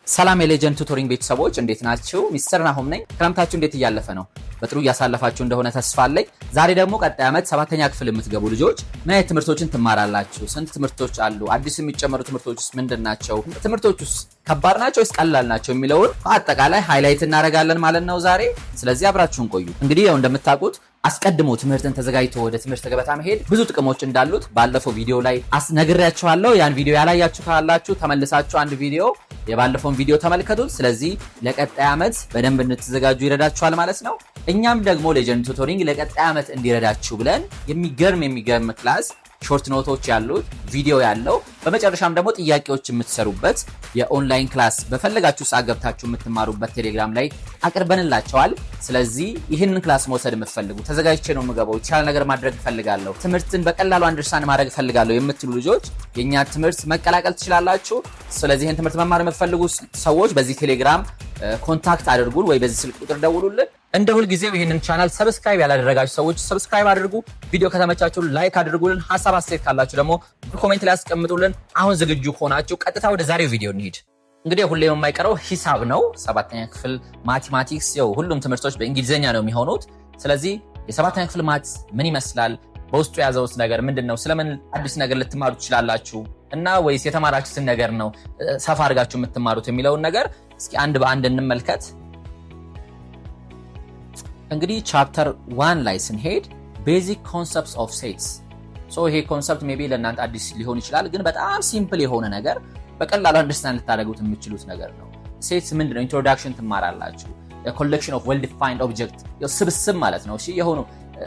ሰላም የ Legend Tutoring ቤተሰቦች፣ እንዴት ናችሁ? ሚስተር ናሆም ነኝ። ክረምታችሁ እንዴት እያለፈ ነው? በጥሩ እያሳለፋችሁ እንደሆነ ተስፋ አለኝ። ዛሬ ደግሞ ቀጣይ ዓመት ሰባተኛ ክፍል የምትገቡ ልጆች ምን አይነት ትምህርቶችን ትማራላችሁ? ስንት ትምህርቶች አሉ? አዲስ የሚጨመሩ ትምህርቶች ውስጥ ምንድን ናቸው? ትምህርቶች ውስጥ ከባድ ናቸው ወይስ ቀላል ናቸው የሚለውን በአጠቃላይ highlight እናደርጋለን ማለት ነው ዛሬ። ስለዚህ አብራችሁን ቆዩ። እንግዲህ ያው እንደምታውቁት አስቀድሞ ትምህርትን ተዘጋጅቶ ወደ ትምህርት ገበታ መሄድ ብዙ ጥቅሞች እንዳሉት ባለፈው ቪዲዮ ላይ ነግሬያችኋለሁ። ያን ቪዲዮ ያላያችሁ ካላችሁ ተመልሳችሁ አንድ ቪዲዮ የባለፈውን ቪዲዮ ተመልከቱት። ስለዚህ ለቀጣይ ዓመት በደንብ እንድትዘጋጁ ይረዳችኋል ማለት ነው። እኛም ደግሞ Legend Tutoring ለቀጣይ ዓመት እንዲረዳችሁ ብለን የሚገርም የሚገርም class፣ short note ኦች ያሉት፣ ቪዲዮ ያለው፣ በመጨረሻም ደግሞ ጥያቄዎች የምትሰሩበት የ online class በፈለጋችሁ ሰዓት ገብታችሁ የምትማሩበት ቴሌግራም ላይ አቅርበንላችኋል። ስለዚህ ይህንን class መውሰድ የምትፈልጉ፣ ተዘጋጅቼ ነው የምገባው፣ የተሻለ ነገር ማድረግ እፈልጋለሁ፣ ትምህርትን በቀላሉ understand ማድረግ እፈልጋለሁ የምትሉ ልጆች የእኛ ትምህርት መቀላቀል ትችላላችሁ። ስለዚህ ይህን ትምህርት መማር የምትፈልጉ ሰዎች በዚህ ቴሌግራም contact አድርጉን ወይ በዚህ ስልክ ቁጥር ደውሉልን። እንደ ሁልጊዜው ይህንን channel subscribe ያላደረጋችሁ ሰዎች subscribe አድርጉ። ቪዲዮ ከተመቻችሁ like አድርጉልን። ሀሳብ አስተያየት ካላችሁ ደግሞ በ comment ላይ አስቀምጡልን። አሁን ዝግጁ ከሆናችሁ ቀጥታ ወደ ዛሬው ቪዲዮ እንሂድ። እንግዲህ ሁሌም የማይቀረው ሂሳብ ነው። ሰባተኛ ክፍል mathematics፣ ያው ሁሉም ትምህርቶች በእንግሊዝኛ ነው የሚሆኑት። ስለዚህ የሰባተኛ ክፍል maths ምን ይመስላል? በውስጡ የያዘውስ ነገር ምንድን ነው? ስለምን አዲስ ነገር ልትማሩ ትችላላችሁ እና ወይስ የተማራችሁትን ነገር ነው ሰፋ አድርጋችሁ የምትማሩት የሚለውን ነገር እስኪ አንድ በአንድ እንመልከት። እንግዲህ chapter 1 ላይ ስንሄድ basic concepts of sets። ይሄ concept maybe ለእናንተ አዲስ ሊሆን ይችላል፣ ግን በጣም simple የሆነ ነገር፣ በቀላሉ understand ልታደርጉት የምትችሉት ነገር ነው። Sets ምንድን ነው? Introduction ትማራላችሁ። Collection of well defined object፣ ስብስብ ማለት ነው። እሺ፣ የሆኑ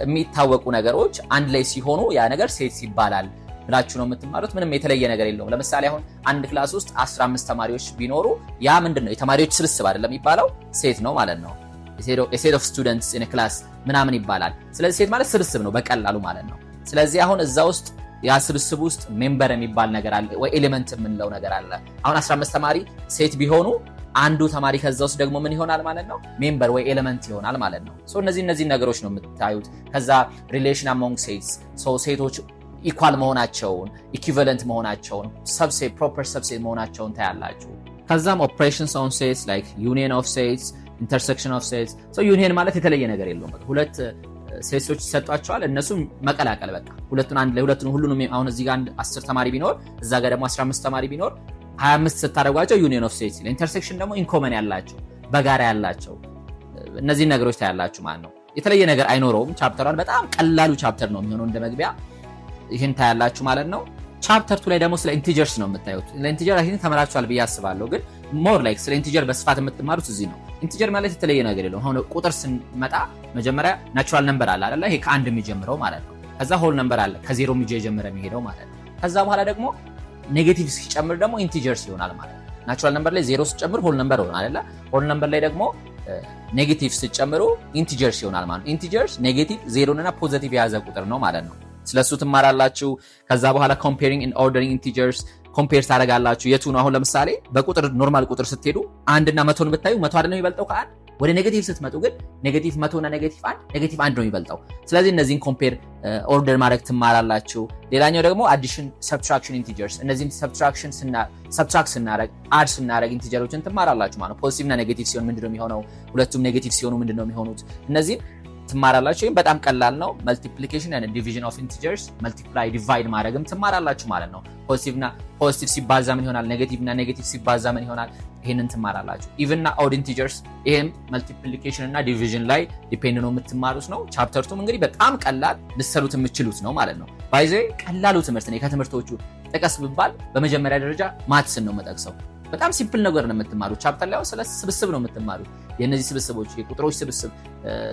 የሚታወቁ ነገሮች አንድ ላይ ሲሆኑ ያ ነገር sets ይባላል ብላችሁ ነው የምትማሩት። ምንም የተለየ ነገር የለውም። ለምሳሌ አሁን አንድ class ውስጥ 15 ተማሪዎች ቢኖሩ ያ ምንድን ነው? የተማሪዎች ስብስብ አይደለም የሚባለው? Set ነው ማለት ነው። Set of students in class ምናምን ይባላል። ስለዚህ set ማለት ስብስብ ነው በቀላሉ ማለት ነው። ስለዚህ አሁን እዛ ውስጥ ያ ስብስብ ውስጥ member የሚባል ነገር አለ ወይ element የምንለው ነገር አለ። አሁን 15 ተማሪ set ቢሆኑ አንዱ ተማሪ ከዛ ውስጥ ደግሞ ምን ይሆናል ማለት ነው? Member ወይ element ይሆናል ማለት ነው። So እነዚህ ነገሮች ነው የምታዩት። ከዛ relation among sets፣ so set ኦች equal መሆናቸውን፣ equivalent መሆናቸውን፣ subset፣ proper subset መሆናቸውን ታያላችሁ። ከዛም operations on sets like union of sets፣ intersection of sets። So union ማለት የተለየ ነገር የለውም። በቃ ሁለት set ኦች ይሰጧችኋል፣ እነሱን መቀላቀል፣ በቃ ሁለቱን አንድ ላይ፣ ሁለቱን ሁሉንም። አሁን እዚህ ጋር አንድ 10 ተማሪ ቢኖር፣ እዛ ጋር ደግሞ 15 ተማሪ ቢኖር 25 ስታደርጓቸው union of sets። Intersection ደግሞ in common ያላቸው፣ በጋራ ያላቸው፣ እነዚህን ነገሮች ታያላችሁ ማለት ነው። የተለየ ነገር አይኖረውም። Chapter 1 በጣም ቀላሉ chapter ነው የሚሆነው። እንደ መግቢያ ይህን ታያላችሁ ማለት ነው። Chapter 2 ላይ ደግሞ ስለ integers ነው የምታዩት። ስለ integer I think ተምራችኋል ብዬ አስባለሁ፣ ግን more like ስለ integer በስፋት የምትማሩት እዚህ ነው። Integer ማለት የተለየ ነገር የለውም። አሁን ቁጥር ስንመጣ መጀመሪያ natural number አለ አይደለ? ይሄ ከአንድ የሚጀምረው ማለት ነው። ከዛ whole number አለ፣ ከዜሮ እየጀመረ የሚሄደው ማለት ነው። ከዛ በኋላ ደግሞ negative ሲጨምር ደግሞ integers ይሆናል ማለት ነው። Natural number ላይ ዜሮ ሲጨምር whole number ሆነ አይደለ? Whole number ላይ ደግሞ negative ሲጨምሩ integers ይሆናል ማለት ነው። Integers negative፣ ዜሮን እና positive የያዘ ቁጥር ነው ማለት ነው። ስለሱ ትማራላችሁ። ከዛ በኋላ comparing and ordering integers፣ compare ታደርጋላችሁ። የቱ ነው? አሁን ለምሳሌ በቁጥር normal ቁጥር ስትሄዱ አንድና 100ን ብታዩ 100 አይደለም የሚበልጠው ከአንድ? ወደ negative ስትመጡ ግን negative 100 እና negative አንድ፣ negative አንድ ነው የሚበልጠው። ስለዚህ እነዚህን compare፣ order ማድረግ ትማራላችሁ። ሌላኛው ደግሞ addition፣ subtraction integers፣ እነዚህም subtraction፣ subtract ስናደርግ፣ add ስናደርግ integer ኦችን ትማራላችሁ ማለት ነው። Positive እና negative ሲሆን ምንድነው የሚሆነው? ሁለቱም negative ሲሆኑ ምንድነው የሚሆኑት? እነዚህን ትማራላችሁ። ይህም በጣም ቀላል ነው። Multiplication and division of integers፣ multiply፣ divide ማድረግም ትማራላችሁ ማለት ነው። Positive እና positive ሲባዛ ምን ይሆናል? Negative እና negative ሲባዛ ምን ይሆናል? ይህንን ትማራላችሁ። Even እና odd integers፣ ይህም multiplication እና division ላይ depend ነው የምትማሩት ነው። Chapter 2 ም እንግዲህ በጣም ቀላል፣ ልትሰሩት የምትችሉት ነው ማለት ነው። By the way ቀላሉ ትምህርት ነው። ከትምህርቶቹ ጥቀስ ብባል በመጀመሪያ ደረጃ maths ን ነው የምጠቅሰው። በጣም simple ነገር ነው የምትማሩት። Chapter ላይ ስለ ስብስብ ነው የምትማሩት። የእነዚህ ስብስቦች፣ የቁጥሮች ስብስብ፣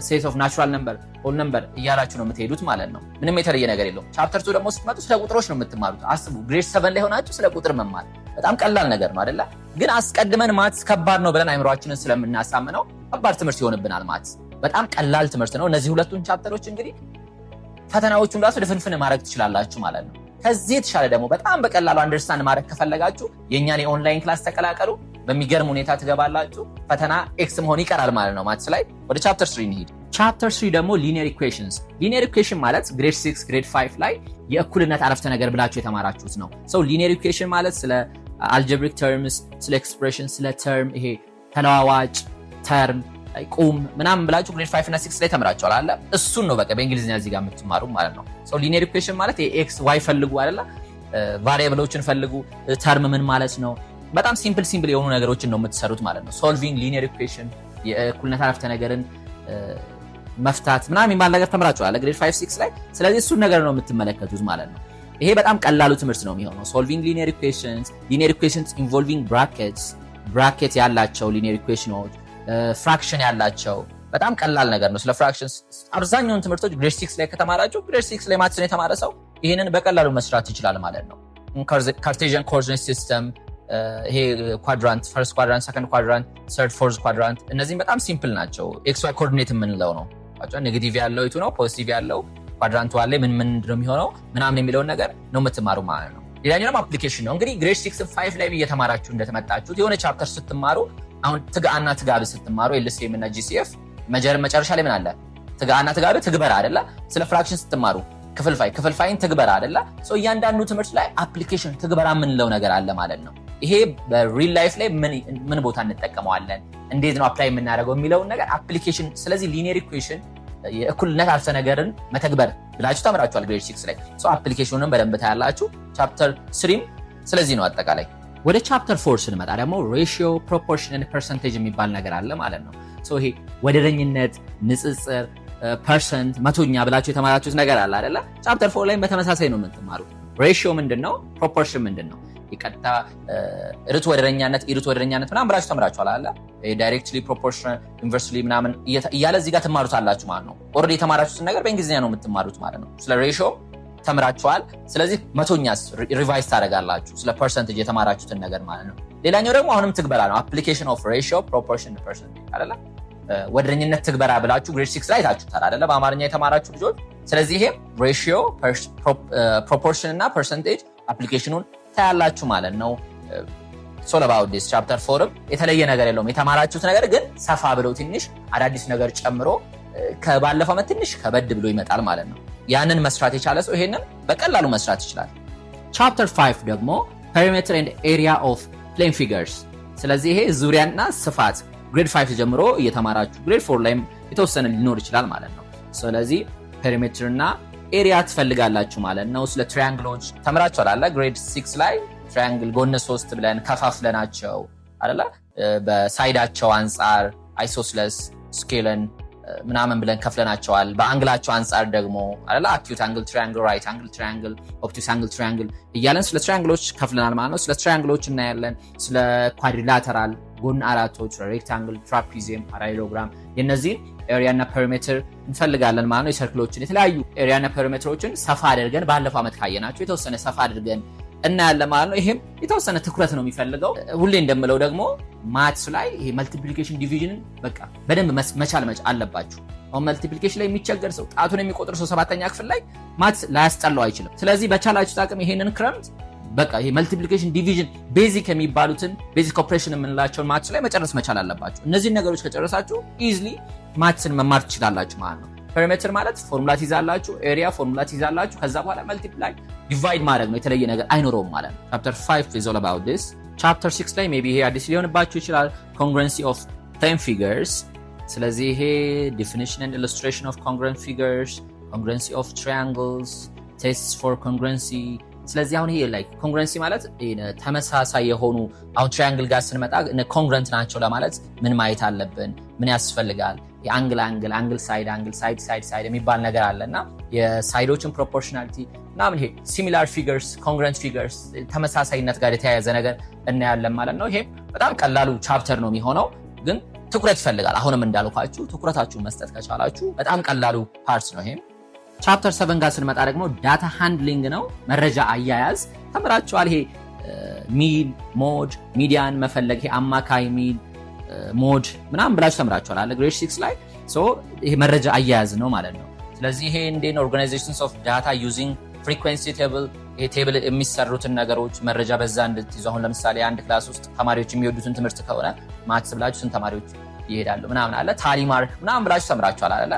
set of natural number፣ whole number እያላችሁ ነው የምትሄዱት ማለት ነው። ምንም የተለየ ነገር የለውም። Chapter 2 ደግሞ ስትመጡ ስለ ቁጥሮች ነው የምትማሩት። አስቡ፣ grade 7 ላይ ሆናችሁ ስለ ቁጥር መማር በጣም ቀላል ነገር ነው አይደለ? ግን አስቀድመን maths ከባድ ነው ብለን አይምሯችንን ስለምናሳምነው ከባድ ትምህርት ይሆንብናል። Maths በጣም ቀላል ትምህርት ነው። እነዚህ ሁለቱን chapter ኦች እንግዲህ ፈተናዎቹን ራሱ ድፍንፍን ማድረግ ትችላላችሁ ማለት ነው። ከዚህ የተሻለ ደግሞ በጣም በቀላሉ understand ማድረግ ከፈለጋችሁ የእኛን የ online class ተቀላቀሉ። በሚገርም ሁኔታ ትገባላችሁ። ፈተና X መሆን ይቀራል ማለት ነው maths ላይ። ወደ chapter 3 እንሂድ። Chapter 3 ደግሞ linear equations። Linear equation ማለት grade 6፣ grade 5 ላይ የእኩልነት አረፍተ ነገር ብላችሁ የተማራችሁት ነው። So linear equation ማለት ስለ Algebraic terms፣ ስለ expression፣ ስለ term፣ ይሄ ተለዋዋጭ term፣ ቁም ምናምን ብላችሁ grade 5 እና 6 ላይ ተምራችኋል አለ። እሱን ነው በቃ በእንግሊዝኛ እዚህ ጋር የምትማሩ ማለት ነው። So linear equation ማለት x y ፈልጉ አይደለ? Variable ኦችን ፈልጉ፣ term ምን ማለት ነው። በጣም simple simple የሆኑ ነገሮችን ነው የምትሰሩት ማለት ነው። Solving linear equation፣ የእኩልነት አረፍተ ነገርን መፍታት ምናምን የሚባል ነገር ተምራችኋል grade 5 6 ላይ። ስለዚህ እሱን ነገር ነው የምትመለከቱት ማለት ነው። ይሄ በጣም ቀላሉ ትምህርት ነው የሚሆነው። Solving linear equations፣ linear equations involving brackets፣ bracket ያላቸው linear equation ኖች፣ fraction ያላቸው በጣም ቀላል ነገር ነው። ስለ fractions አብዛኛውን ትምህርቶች grade 6 ላይ ከተማራችሁ፣ grade 6 ላይ maths ን የተማረ ሰው ይህንን በቀላሉ መስራት ይችላል ማለት ነው። Cartesian coordinate system፣ ይሄ quadrant፣ first quadrant፣ second quadrant፣ third፣ fourth quadrant፣ እነዚህም በጣም simple ናቸው። x y coordinate የምንለው ነው። Negative ያለው የቱ ነው፣ positive ያለው quadrant ኡ አለ፣ ምን ምን ነው የሚሆነው ምናምን የሚለውን ነገር ነው የምትማሩ ማለት ነው። ሌላኛው ደግሞ application ነው። እንግዲህ grade 6 5 ላይ እየተማራችሁ እንደተመጣችሁት የሆነ chapter ስትማሩ፣ አሁን ትግአና ትጋብ ስትማሩ LCM እና GCF መጨረሻ ላይ ምን አለ? ትግአና ትጋብ ትግበራ አይደለ? ስለ fraction ስትማሩ ክፍልፋይ፣ ክፍልፋይን ትግበራ አይደለ? እያንዳንዱ ትምህርት ላይ application፣ ትግበራ የምንለው ነገር አለ ማለት ነው። ይሄ በ real life ላይ ምን ቦታ እንጠቀመዋለን፣ እንዴት ነው apply የምናደርገው የሚለውን ነገር application። ስለዚህ linear equation፣ የእኩልነት አረፍተ ነገርን መተግበር ብላችሁ ተምራችኋል grade 6 ላይ። Application ኑንም በደንብ ታያላችሁ። Chapter 3ም ስለዚህ ነው አጠቃላይ። ወደ chapter 4 ስንመጣ ደግሞ ratio፣ proportion፣ percentage የሚባል ነገር አለ ማለት ነው። ይሄ ወደረኝነት፣ ንጽጽር፣ percent፣ መቶኛ ብላችሁ የተማራችሁት ነገር አለ አይደለ? Chapter 4 ላይም በተመሳሳይ ነው የምትማሩት። Ratio ምንድን ነው? Proportion ምንድን ነው? የቀጥታ ርቱዕ ወደረኛነት፣ ኢርቱዕ ወደረኛነት ምናምን ብላችሁ ተምራችኋል አለ። Directly proportion፣ inversely ምናምን እያለ እዚህ ጋር ትማሩታላችሁ ማለት ነው። Already የተማራችሁትን ነገር በእንግሊዝኛ ነው የምትማሩት ማለት ነው። ስለ ratio ተምራችኋል። ስለዚህ መቶኛስ revise ታደርጋላችሁ ስለ percentage የተማራችሁትን ነገር ማለት ነው። ሌላኛው ደግሞ አሁንም ትግበራ ነው። Application of ratio፣ proportion፣ percentage አይደለ? ወደረኝነት ትግበራ ብላችሁ grade 6 ላይ አይታችሁታል አይደለ? በአማርኛ የተማራችሁ ልጆች። ስለዚህ ይሄ ratio፣ proportion እና percentage application ኑን ታያላችሁ ማለት ነው። So all about this chapter 4 ም የተለየ ነገር የለውም። የተማራችሁት ነገር ግን ሰፋ ብሎ ትንሽ አዳዲስ ነገር ጨምሮ ከባለፈው ዓመት ትንሽ ከበድ ብሎ ይመጣል ማለት ነው። ያንን መስራት የቻለ ሰው ይሄንን በቀላሉ መስራት ይችላል። Chapter 5 ደግሞ perimeter and area of plane figures። ስለዚህ ይሄ ዙሪያና ስፋት grade 5 ጀምሮ እየተማራችሁ grade 4 ላይም የተወሰነ ሊኖር ይችላል ማለት ነው። ስለዚህ perimeter እና area ትፈልጋላችሁ ማለት ነው። ስለ triangle ኦች ተምራችኋል አለ grade 6 ላይ። Triangle ጎነ ሶስት ብለን ከፋፍለናቸው አይደለ? በ side ኣቸው አንጻር isosceles፣ scalene ምናምን ብለን ከፍለናቸዋል። በ angle ኣቸው አንጻር ደግሞ አይደለ acute angle triangle፣ right angle triangle፣ obtuse angle triangle እያለን ስለ triangle ኦች ከፍለናል ማለት ነው። ስለ triangle ኦች እናያለን። ስለ quadrilateral ጎን አራቶች፣ rectangle፣ trapezium፣ parallelogram የነዚህን area እና perimeter እንፈልጋለን ማለት ነው። የ circle ኦችን የተለያዩ area እና perimeter ኦችን ሰፋ አድርገን ባለፈው ዓመት ካየናቸው የተወሰነ ሰፋ አድርገን እናያለን ማለት ነው። ይሄም የተወሰነ ትኩረት ነው የሚፈልገው። ሁሌ እንደምለው ደግሞ maths ላይ ይሄ multiplication፣ division ን በቃ በደንብ መቻል አለባችሁ። አሁን multiplication ላይ የሚቸገር ሰው፣ ጣቱን የሚቆጥር ሰው ሰባተኛ ክፍል ላይ maths ላያስጠላው አይችልም። ስለዚህ በቻላችሁት አቅም ይሄንን ክረምት በቃ ይሄ multiplication፣ division፣ basic የሚባሉትን basic operation የምንላቸውን maths ላይ መጨረስ መቻል አለባችሁ። እነዚህን ነገሮች ከጨረሳችሁ easily maths ን መማር ትችላላችሁ ማለት ነው። Perimeter ማለት ፎርሙላ ትይዛላችሁ፣ area formula ትይዛላችሁ። ከዛ በኋላ multiply divide ማድረግ ነው። የተለየ ነገር አይኖረውም ማለት ነው። Chapter 5 is all about this። Chapter 6 ላይ maybe ይሄ አዲስ ሊሆንባችሁ ይችላል። Congruency of plane figures። ስለዚህ ይሄ definition and illustration of congruent figures፣ congruency of triangles፣ test for congruency። ስለዚህ አሁን ይሄ like congruency ማለት ተመሳሳይ የሆኑ፣ አሁን triangle ጋር ስንመጣ congruent ናቸው ለማለት ምን ማየት አለብን? ምን ያስፈልጋል? የ angle angle፣ angle side angle፣ side side side የሚባል ነገር አለ እና የ side ኦችን proportionality ምናምን ይሄ similar figures፣ congruent figures ተመሳሳይነት ጋር የተያያዘ ነገር እናያለን ማለት ነው። ይሄም በጣም ቀላሉ chapter ነው የሚሆነው፣ ግን ትኩረት ይፈልጋል። አሁንም እንዳልኳችሁ ትኩረታችሁን መስጠት ከቻላችሁ በጣም ቀላሉ part ነው ይሄም። Chapter 7 ጋር ስንመጣ ደግሞ data handling ነው፣ መረጃ አያያዝ ተምራችኋል። ይሄ mean፣ mode፣ median መፈለግ፣ ይሄ አማካይ፣ mean፣ mode ምናምን ብላችሁ ተምራችኋል አለ grade 6 ላይ። ይሄ መረጃ አያያዝ ነው ማለት ነው። ስለዚህ ይሄ እንዴት organizations of data using frequency table፣ ይሄ table የሚሰሩትን ነገሮች መረጃ በዛ እንድትይዙ፣ አሁን ለምሳሌ አንድ class ውስጥ ተማሪዎች የሚወዱትን ትምህርት ከሆነ maths ብላችሁ ስንት ተማሪዎች ይሄዳሉ ምናምን አለ፣ tally mark ምናምን ብላችሁ ተምራችኋል አለ።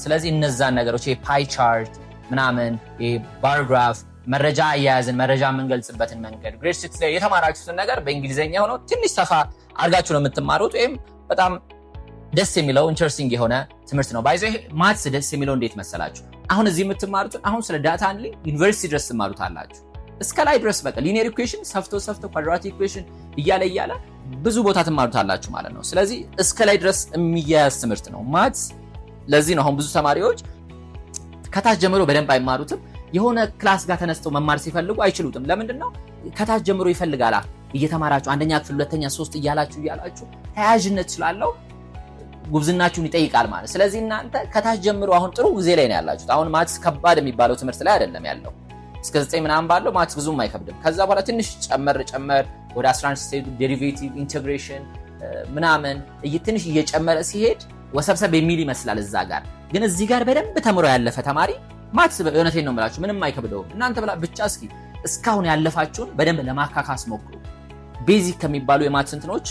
ስለዚህ እነዛን ነገሮች ይሄ pie chart ምናምን፣ ይሄ bar graph ምናምን የሚባሉ ነገሮች አሉ። እነዛን ነገሮች መረጃ አያያዝን፣ መረጃ የምንገልጽበትን መንገድ፣ grade 6 ላይ የተማራችሁትን ነገር በእንግሊዝኛ ሆኖ ትንሽ ሰፋ አድርጋችሁ ነው የምትማሩት። ወይም በጣም ደስ የሚለው interesting የሆነ ትምህርት ነው። By the way maths ደስ የሚለው እንዴት መሰላችሁ? አሁን እዚህ የምትማሩትን አሁን ስለ data handling ዩኒቨርሲቲ ድረስ ትማሩታላችሁ። እስከ ላይ ድረስ በቃ linear equation ሰፍቶ ሰፍቶ quadratic equation እያለ እያለ ብዙ ቦታ ትማሩታላችሁ ማለት ነው። ስለዚህ እስከ ላይ ድረስ የሚያያዝ ትምህርት ነው maths። ለዚህ ነው አሁን ብዙ ተማሪዎች ከታች ጀምሮ በደንብ አይማሩትም። የሆነ class ጋር ተነስተው መማር ሲፈልጉ አይችሉትም። ለምንድን ነው? ከታች ጀምሮ ይፈልጋላ። እየተማራችሁ አንደኛ ክፍል፣ ሁለተኛ፣ ሶስት እያላችሁ እያላችሁ ተያያዥነት ስላለው ጉብዝናችሁን ይጠይቃል ማለት። ስለዚህ እናንተ ከታች ጀምሮ አሁን ጥሩ ጊዜ ላይ ነው ያላችሁት። አሁን maths ከባድ የሚባለው ትምህርት ላይ አይደለም ያለው። እስከ 9 ምናምን ባለው maths ብዙም አይከብድም። ከዛ በኋላ ትንሽ ጨመር ጨመር ወደ 11 ስትሄዱ derivative፣ integration ምናምን ትንሽ እየጨመረ ሲሄድ ወሰብሰብ የሚል ይመስላል እዛ ጋር። ግን እዚህ ጋር በደንብ ተምሮ ያለፈ ተማሪ maths እውነቴን ነው የምላችሁ ምንም አይከብደውም። እናንተ ብቻ እስኪ እስካሁን ያለፋችሁን በደንብ ለማካካስ ሞክሩ። Basic ከሚባሉ የ maths እንትኖች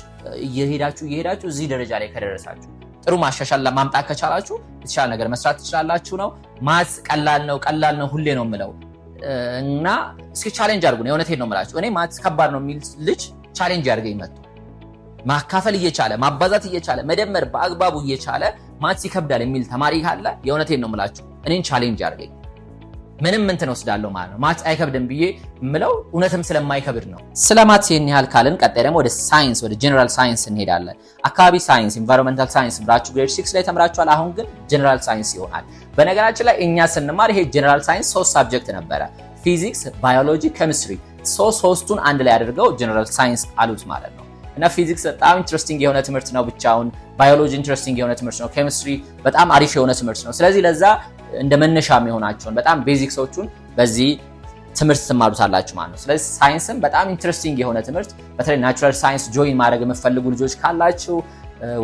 እየሄዳችሁ እየሄዳችሁ እዚህ ደረጃ ላይ ከደረሳችሁ፣ ጥሩ ማሻሻል ለማምጣት ከቻላችሁ የተሻለ ነገር መስራት ትችላላችሁ ነው። Maths ቀላል ነው፣ ቀላል ነው ሁሌ ነው የምለው እና እስኪ challenge አድርጉ። የእውነቴን ነው የምላችሁ። እኔ maths ከባድ ነው የሚል ልጅ challenge ያድርገኝ መጥቶ። ማካፈል እየቻለ፣ ማባዛት እየቻለ፣ መደመር በአግባቡ እየቻለ maths ይከብዳል የሚል ተማሪ ካለ የእውነቴን ነው የምላችሁ እኔን challenge ያድርገኝ። ምንም እንትን ወስዳለሁ ማለት ነው። Maths አይከብድም ብዬ የምለው እውነትም ስለማይከብድ ነው። ስለ maths ይህን ያህል ካልን ቀጣይ ደግሞ ወደ ሳይንስ፣ ወደ general science እንሄዳለን። አካባቢ ሳይንስ፣ environmental science ብላችሁ grade 6 ላይ ተምራችኋል። አሁን ግን general science ይሆናል። በነገራችን ላይ እኛ ስንማር ይሄ general science ሶስት subject ነበረ፣ ፊዚክስ፣ ባዮሎጂ፣ ኬሚስትሪ። ሶስቱን አንድ ላይ አድርገው general science አሉት ማለት ነው። እና ፊዚክስ በጣም interesting የሆነ ትምህርት ነው ብቻውን። ባዮሎጂ interesting የሆነ ትምህርት ነው። ኬሚስትሪ በጣም አሪፍ የሆነ ትምህርት ነው። ስለዚህ ለዛ እንደ መነሻ የሚሆናቸውን በጣም basics ኦቹን በዚህ ትምህርት ትማሩታላችሁ ማለት ነው። ስለዚህ ሳይንስም በጣም interesting የሆነ ትምህርት፣ በተለይ natural science join ማድረግ የምትፈልጉ ልጆች ካላችሁ፣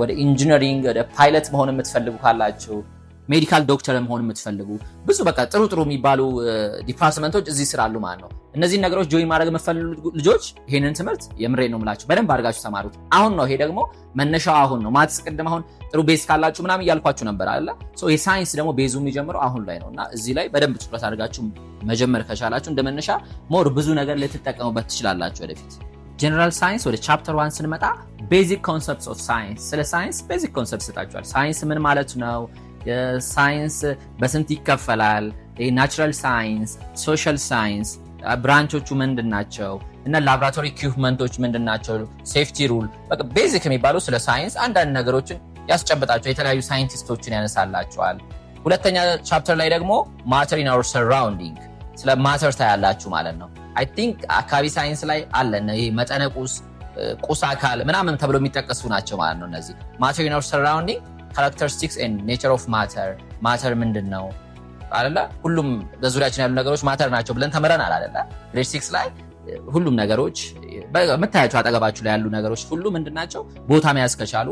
ወደ engineering፣ ወደ ፓይለት መሆን የምትፈልጉ ካላችሁ፣ medical doctor መሆን የምትፈልጉ፣ ብዙ በቃ ጥሩ ጥሩ የሚባሉ department ኦች እዚህ ስር አሉ ማለት ነው። እነዚህን ነገሮች join ማድረግ የምትፈልጉ ልጆች ይሄንን ትምህርት የምሬ ነው የምላችሁ በደንብ አድርጋችሁ ተማሩት። አሁን ነው፣ ይሄ ደግሞ መነሻው አሁን ነው። Maths ቅድም አሁን ጥሩ base ካላችሁ ምናምን እያልኳችሁ ነበር አይደለ? የሳይንስ ደግሞ base ኡ የሚጀምረው አሁን ላይ ነው እና እዚህ ላይ በደንብ ትኩረት አድርጋችሁ መጀመር ከቻላችሁ እንደ መነሻ more ብዙ ነገር ልትጠቀሙበት ትችላላችሁ ወደፊት። General science ወደ chapter 1 ስንመጣ basic concepts of science፣ ስለ ሳይንስ basic concept ይሰጣችኋል። ሳይንስ ምን ማለት ነው? ሳይንስ በስንት ይከፈላል? Natural science፣ social science branch ኦቹ ምንድን ናቸው? እና laboratory equipment ኦች ምንድን ናቸው? Safety rule፣ በቃ basic የሚባሉ ስለ ሳይንስ አንዳንድ ነገሮችን ያስጨብጣችኋል። የተለያዩ scientist ኦችን ያነሳላችኋል። ሁለተኛ chapter ላይ ደግሞ matter in our surrounding፣ ስለ matter ታያላችሁ ማለት ነው። I think አካባቢ ሳይንስ ላይ አለ፣ ይሄ መጠነ ቁስ፣ ቁስ አካል ምናምን ተብሎ የሚጠቀሱ ናቸው ማለት ነው። እነዚህ matter in our surrounding፣ characteristics and nature of matter፣ matter ምንድን ነው አይደለ? ሁሉም በዙሪያችን ያሉ ነገሮች matter ናቸው ብለን ተምረናል አይደለ? Grade 6 ላይ ሁሉም ነገሮች የምታያቸው አጠገባችሁ ላይ ያሉ ነገሮች ሁሉ ምንድን ናቸው? ቦታ መያዝ ከቻሉ፣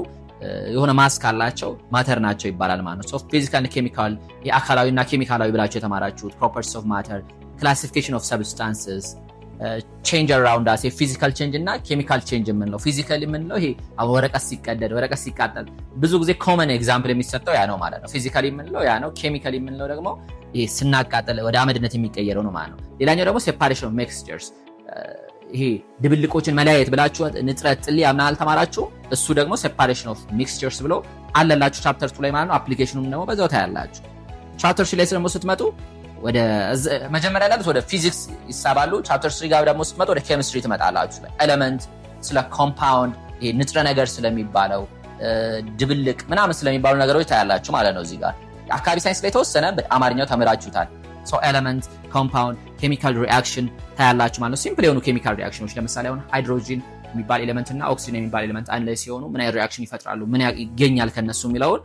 የሆነ mass ካላቸው matter ናቸው ይባላል ማለት ነው። Physical፣ chemical፣ የአካላዊ እና ኬሚካላዊ ብላችሁ የተማራችሁት፣ properties of matter፣ classification of substances፣ change around us፣ የ physical change እና chemical change የምንለው። Physical የምንለው ይሄ ወረቀት ሲቀደድ፣ ወረቀት ሲቃጠል ብዙ ጊዜ common example የሚሰጠው ያ ነው ማለት ነው። Physically የምንለው ያ ነው። ኬሚካል የምንለው ደግሞ ይሄ ስናቃጥል ወደ አመድነት የሚቀየረው ነው ማለት ነው። ሌላኛው ደግሞ separation of mixtures፣ ይሄ ድብልቆችን መለያየት ብላችሁ ንጥረ ጥልያ ምናምን አልተማራችሁ? እሱ ደግሞ separation of mixtures ብሎ አለላችሁ chapter 2 ላይ ማለት ነው። Application ኑም ደግሞ በዛው ታያላችሁ። Chapter 3 ላይ ደግሞ ስትመጡ ወደ መጀመሪያ ላይ ወደ ፊዚክስ ይሳባሉ። Chapter 3 ጋር ደግሞ ስትመጡ ወደ ኬሚስትሪ ትመጣላችሁ። Element፣ ስለ compound፣ ይሄ ንጥረ ነገር ስለሚባለው፣ ድብልቅ ምናምን ስለሚባሉ ነገሮች ታያላችሁ ማለት ነው። እዚህ ጋር አካባቢ ሳይንስ ላይ የተወሰነ በአማርኛው ተምራችሁታል። Element፣ compound፣ chemical reaction ታያላችሁ ማለት ነው። Simple የሆኑ chemical reaction ኖች፣ ለምሳሌ አሁን ሃይድሮጂን የሚባል element እና ኦክሲጅን የሚባል element አንድ ላይ ሲሆኑ ምን አይነት reaction ይፈጥራሉ፣ ምን ይገኛል ከነሱ የሚለውን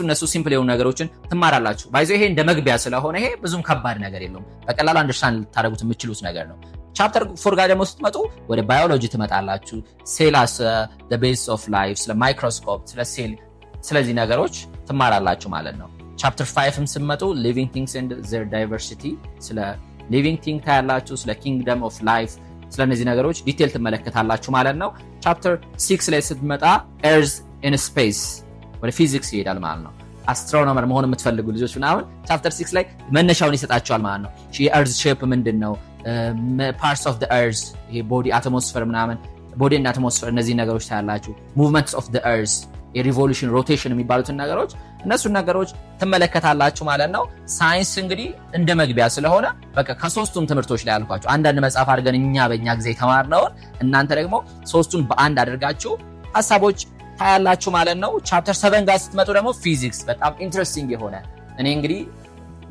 እነሱ simple የሆኑ ነገሮችን ትማራላችሁ። By the way ይሄ እንደ መግቢያ ስለሆነ ይሄ ብዙም ከባድ ነገር የለውም። በቀላሉ understand ልታደርጉት የምትችሉት ነገር ነው። Chapter 4 ጋር ደግሞ ስትመጡ ወደ ባዮሎጂ ትመጣላችሁ። Cell as base of life፣ ስለ ማይክሮስኮፕ፣ ስለ ሴል፣ ስለዚህ ነገሮች ትማራላችሁ ማለት ነው። Chapter 5ም ስትመጡ living things and their diversity፣ ስለ living thing ታያላችሁ፣ ስለ kingdom of life፣ ስለ እነዚህ ነገሮች detail ትመለከታላችሁ ማለት ነው። Chapter 6 ላይ ስትመጣ earth in space፣ ወደ ፊዚክስ ይሄዳል ማለት ነው። Astronomer መሆን የምትፈልጉ ልጆች ምናምን chapter 6 ላይ መነሻውን ይሰጣችኋል ማለት ነው። የ earth shape ምንድን ነው? Parts of earth፣ ይሄ body atmosphere ምናምን፣ body እና atmosphere፣ እነዚህ ነገሮች ታያላችሁ። Movements of earth፣ የ revolution፣ rotation የሚባሉትን ነገሮች፣ እነሱን ነገሮች ትመለከታላችሁ ማለት ነው። ሳይንስ እንግዲህ እንደ መግቢያ ስለሆነ በቃ ከሶስቱም ትምህርቶች ላይ ያልኳችሁ አንዳንድ መጽሐፍ አድርገን እኛ በእኛ ጊዜ የተማርነውን እናንተ ደግሞ ሶስቱን በአንድ አድርጋችሁ ሀሳቦች ታያላችሁ ማለት ነው። Chapter 7 ጋር ስትመጡ ደግሞ ፊዚክስ በጣም interesting የሆነ፣ እኔ እንግዲህ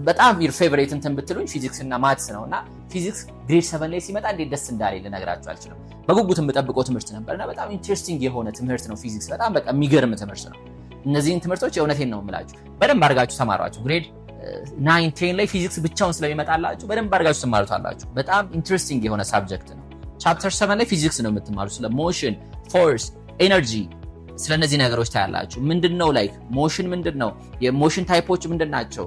በጣም your favorite እንትን ብትሉኝ ፊዚክስ እና maths ነው። እና ፊዚክስ grade 7 ላይ ሲመጣ እንዴት ደስ እንዳለኝ ልነግራችሁ አልችልም። በጉጉት የምጠብቀው ትምህርት ነበር እና በጣም interesting የሆነ ትምህርት ነው ፊዚክስ። በጣም በቃ የሚገርም ትምህርት ነው። እነዚህን ትምህርቶች የእውነቴን ነው የምላችሁ በደንብ አድርጋችሁ ተማሯቸው። Grade 9፣ 10 ላይ ፊዚክስ ብቻውን ስለሚመጣላችሁ በደንብ አድርጋችሁ ትማሩታላችሁ። በጣም interesting የሆነ subject ነው። Chapter 7 ላይ ፊዚክስ ነው የምትማሩ። ስለ motion፣ force፣ energy፣ ስለ እነዚህ ነገሮች ታያላችሁ። ምንድን ነው like motion ምንድን ነው? የ motion type ኦች ምንድን ናቸው?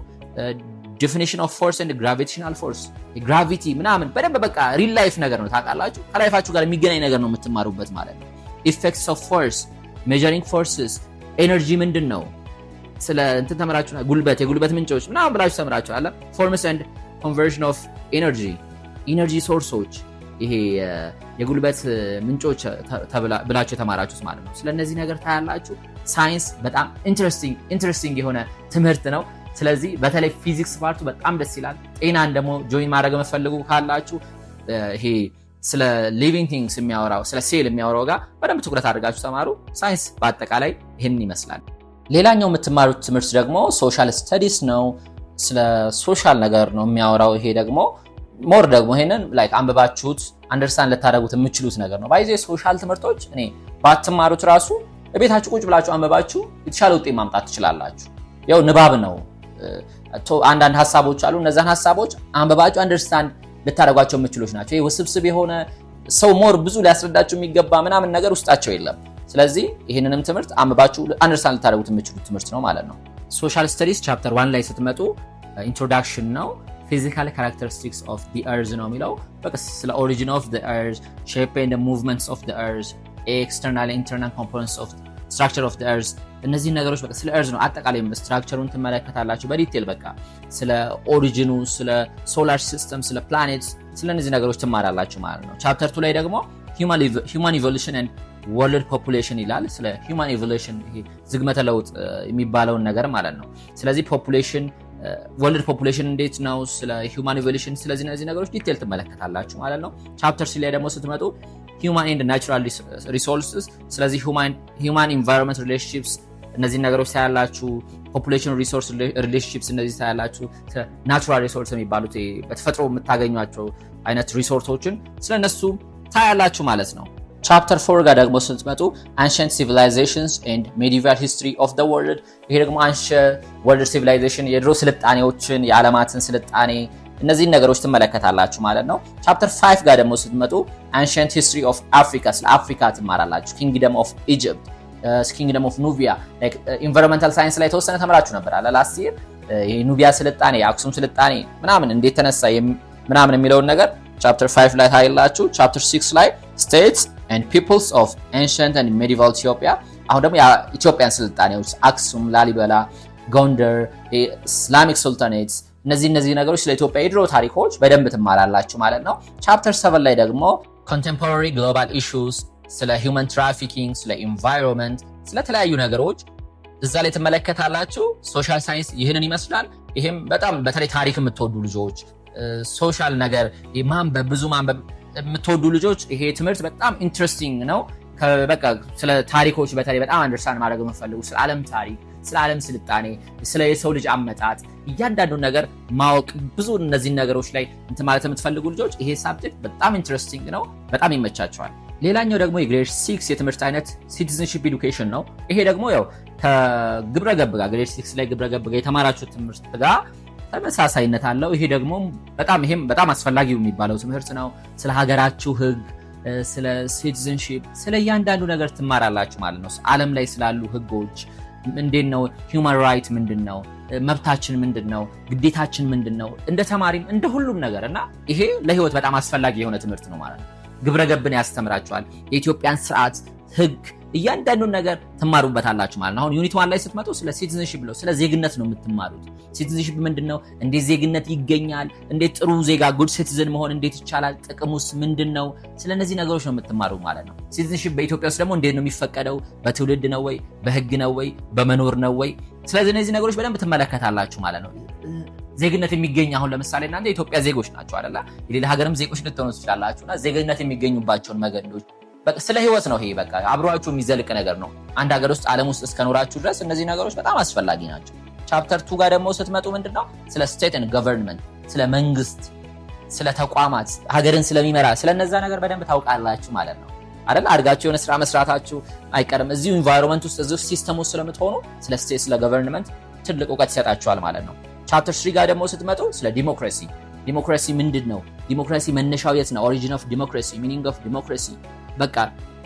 Definition of force and gravitational force፣ gravity ምናምን በደንብ በቃ real life ነገር ነው፣ ታውቃላችሁ። ከ life ኣችሁ ጋር የሚገናኝ ነገር ነው የምትማሩበት ማለት ነው። Effects of force፣ measuring forces፣ energy ምንድን ነው? ስለ እንትን ተምራችሁ፣ ጉልበት፣ የጉልበት ምንጮች ምናምን ብላችሁ ተምራችሁ አለ። Forms and conversion of energy፣ energy source ኦች፣ ይሄ የጉልበት ምንጮች ብላችሁ የተማራችሁት ማለት ነው። ስለ እነዚህ ነገር ታያላችሁ። ሳይንስ በጣም interesting የሆነ ትምህርት ነው። ስለዚህ በተለይ ፊዚክስ part ኡ በጣም ደስ ይላል። ጤናን ደግሞ join ማድረግ የምትፈልጉ ካላችሁ ይሄ ስለ living things የሚያወራው፣ ስለ ሴል የሚያወራው ጋር በደንብ ትኩረት አድርጋችሁ ተማሩ። ሳይንስ በአጠቃላይ ይህንን ይመስላል። ሌላኛው የምትማሩት ትምህርት ደግሞ social studies ነው። ስለ social ነገር ነው የሚያወራው። ይሄ ደግሞ more ደግሞ ይሄንን like አንብባችሁት understand ልታደርጉት የምትችሉት ነገር ነው። By the way social ትምህርቶች እኔ ባትማሩት ራሱ ቤታችሁ ቁጭ ብላችሁ አንብባችሁ የተሻለ ውጤት ማምጣት ትችላላችሁ። ያው ንባብ ነው። አንዳንድ ሀሳቦች አሉ። እነዛን ሀሳቦች አንብባችሁ understand ልታደርጓቸው የምትችሉት ናቸው። ይህ ውስብስብ የሆነ ሰው more ብዙ ሊያስረዳችሁ የሚገባ ምናምን ነገር ውስጣቸው የለም። ስለዚህ ይህንንም ትምህርት አንብባችሁ understand ልታደርጉት የምትችሉት ትምህርት ነው ማለት ነው። Social studies chapter 1 ላይ ስትመጡ introduction ነው። Physical characteristics of the earth ነው የሚለው። በቃ ስለ origin of the earth፣ shape and movements of the earth፣ external internal components of structure of the earth፣ እነዚህን ነገሮች በቃ ስለ earth ነው። አጠቃላይ structure ኡን ትመለከታላችሁ በ detail። በቃ ስለ origin ኡ፣ ስለ solar system፣ ስለ ፕላኔት፣ ስለ እነዚህ ነገሮች ትማራላችሁ ማለት ነው። Chapter 2 ላይ ደግሞ human evolution and world population ይላል። ስለ human evolution፣ ይሄ ዝግመተ ለውጥ የሚባለውን ነገር ማለት ነው። ስለዚህ population፣ world population እንዴት ነው፣ ስለ human evolution፣ ስለዚህ እነዚህ ነገሮች detail ትመለከታላችሁ ማለት ነው። Chapter 3 ላይ ደግሞ ስትመጡ human and natural resources፣ ስለዚህ human environment relationships፣ እነዚህን ነገሮች ታያላችሁ። Population resource relationships እነዚህ ታያላችሁ። Natural resource የሚባሉት በተፈጥሮ የምታገኟቸው አይነት resource ኦችን ስለነሱ ታያላችሁ ማለት ነው። Chapter 4 ጋር ደግሞ ስትመጡ ancient civilizations and medieval history of the world። ይሄ ደግሞ ancient world civilization፣ የድሮ ስልጣኔዎችን፣ የዓለማትን ስልጣኔ፣ እነዚህን ነገሮች ትመለከታላችሁ ማለት ነው። Chapter 5 ጋር ደግሞ ስትመጡ ancient history of Africa፣ ስለ አፍሪካ ትማራላችሁ። Kingdom of Egypt፣ kingdom of Nubia፣ environmental science ላይ የተወሰነ ተምራችሁ ነበር አለ last year። የኑቢያ ስልጣኔ፣ የአክሱም ስልጣኔ ምናምን እንዴት ተነሳ ምናምን የሚለውን ነገር chapter 5 ላይ ታያላችሁ። Chapter 6 ላይ states and peoples of ancient and medieval Ethiopia። አሁን ደግሞ የኢትዮጵያን ስልጣኔዎች አክሱም፣ ላሊበላ፣ ጎንደር፣ Islamic sultanates፣ እነዚህ ነገሮች ስለ ኢትዮጵያ የድሮ ታሪኮች በደንብ ትማራላችሁ ማለት ነው። Chapter 7 ላይ ደግሞ contemporary global issues፣ ስለ human trafficking፣ ስለ environment፣ ስለተለያዩ ነገሮች እዛ ላይ ትመለከታላችሁ። Social science ይህንን ይመስላል። ይህም በጣም በተለይ ታሪክ የምትወዱ ልጆች፣ social ነገር ማንበብ፣ ብዙ ማንበብ የምትወዱ ልጆች ይሄ ትምህርት በጣም interesting ነው። በቃ ስለ ታሪኮች በተለይ በጣም understand ማድረግ የምትፈልጉ፣ ስለ ዓለም ታሪክ፣ ስለ ዓለም ስልጣኔ፣ ስለ የሰው ልጅ አመጣጥ እያንዳንዱን ነገር ማወቅ፣ ብዙ እነዚህን ነገሮች ላይ እንትን ማለት የምትፈልጉ ልጆች ይሄ subject በጣም interesting ነው። በጣም ይመቻችኋል። ሌላኛው ደግሞ የ grade 6 የትምህርት አይነት citizenship education ነው። ይሄ ደግሞ ያው ከግብረ ገብ ጋር፣ grade 6 ላይ ግብረ ገብ ጋር የተማራችሁት ትምህርት ጋር ተመሳሳይነት አለው። ይሄ ደግሞ በጣም ይሄም በጣም አስፈላጊው የሚባለው ትምህርት ነው። ስለ ሀገራችሁ ሕግ፣ ስለ citizenship፣ ስለ እያንዳንዱ ነገር ትማራላችሁ ማለት ነው። ዓለም ላይ ስላሉ ሕጎች እንዴት ነው፣ human right ምንድን ነው፣ መብታችን ምንድን ነው፣ ግዴታችን ምንድን ነው፣ እንደ ተማሪም እንደ ሁሉም ነገር። እና ይሄ ለህይወት በጣም አስፈላጊ የሆነ ትምህርት ነው ማለት ነው። ግብረ ገብን ያስተምራችኋል። የኢትዮጵያን ስርዓት፣ ህግ፣ እያንዳንዱን ነገር ትማሩበታላችሁ ማለት ነው። አሁን unit 1 ላይ ስትመጡ ስለ citizenship ነው፣ ስለ ዜግነት ነው የምትማሩት። Citizenship ምንድን ነው? እንዴት ዜግነት ይገኛል? እንዴት ጥሩ ዜጋ፣ good citizen መሆን እንዴት ይቻላል? ጥቅሙስ ምንድን ነው? ስለ እነዚህ ነገሮች ነው የምትማሩ ማለት ነው። Citizenship በኢትዮጵያ ውስጥ ደግሞ እንዴት ነው የሚፈቀደው? በትውልድ ነው ወይ? በህግ ነው ወይ? በመኖር ነው ወይ? ስለዚህ እነዚህ ነገሮች በደንብ ትመለከታላችሁ ማለት ነው። ዜግነት የሚገኝ፣ አሁን ለምሳሌ እናንተ የኢትዮጵያ ዜጎች ናችሁ አይደለ? የሌላ ሀገርም ዜጎች ልትሆኑ ትችላላችሁ። እና ዜግነት የሚገኙባቸውን መንገዶች፣ በቃ ስለ ህይወት ነው ይሄ። በቃ አብሯችሁ የሚዘልቅ ነገር ነው። አንድ ሀገር ውስጥ፣ ዓለም ውስጥ እስከኖራችሁ ድረስ እነዚህ ነገሮች በጣም አስፈላጊ ናቸው። Chapter 2 ጋር ደግሞ ስትመጡ ምንድን ነው? ስለ state and government፣ ስለ መንግስት፣ ስለ ተቋማት፣ ሀገርን ስለሚመራ ስለነዛ ነገር በደንብ ታውቃላችሁ ማለት ነው አይደል? አድጋችሁ የሆነ ስራ መስራታችሁ አይቀርም። እዚሁ environment ውስጥ፣ እዚሁ system ውስጥ ስለምትሆኑ ስለ state፣ ስለ government ትልቅ እውቀት ይሰጣችኋል ማለት ነው። Chapter 3 ጋር ደግሞ ስትመጡ ስለ ዲሞክራሲ፣ ዲሞክራሲ ምንድን ነው? ዲሞክራሲ መነሻው የት ነው? Origin of democracy፣ meaning of democracy፣ በቃ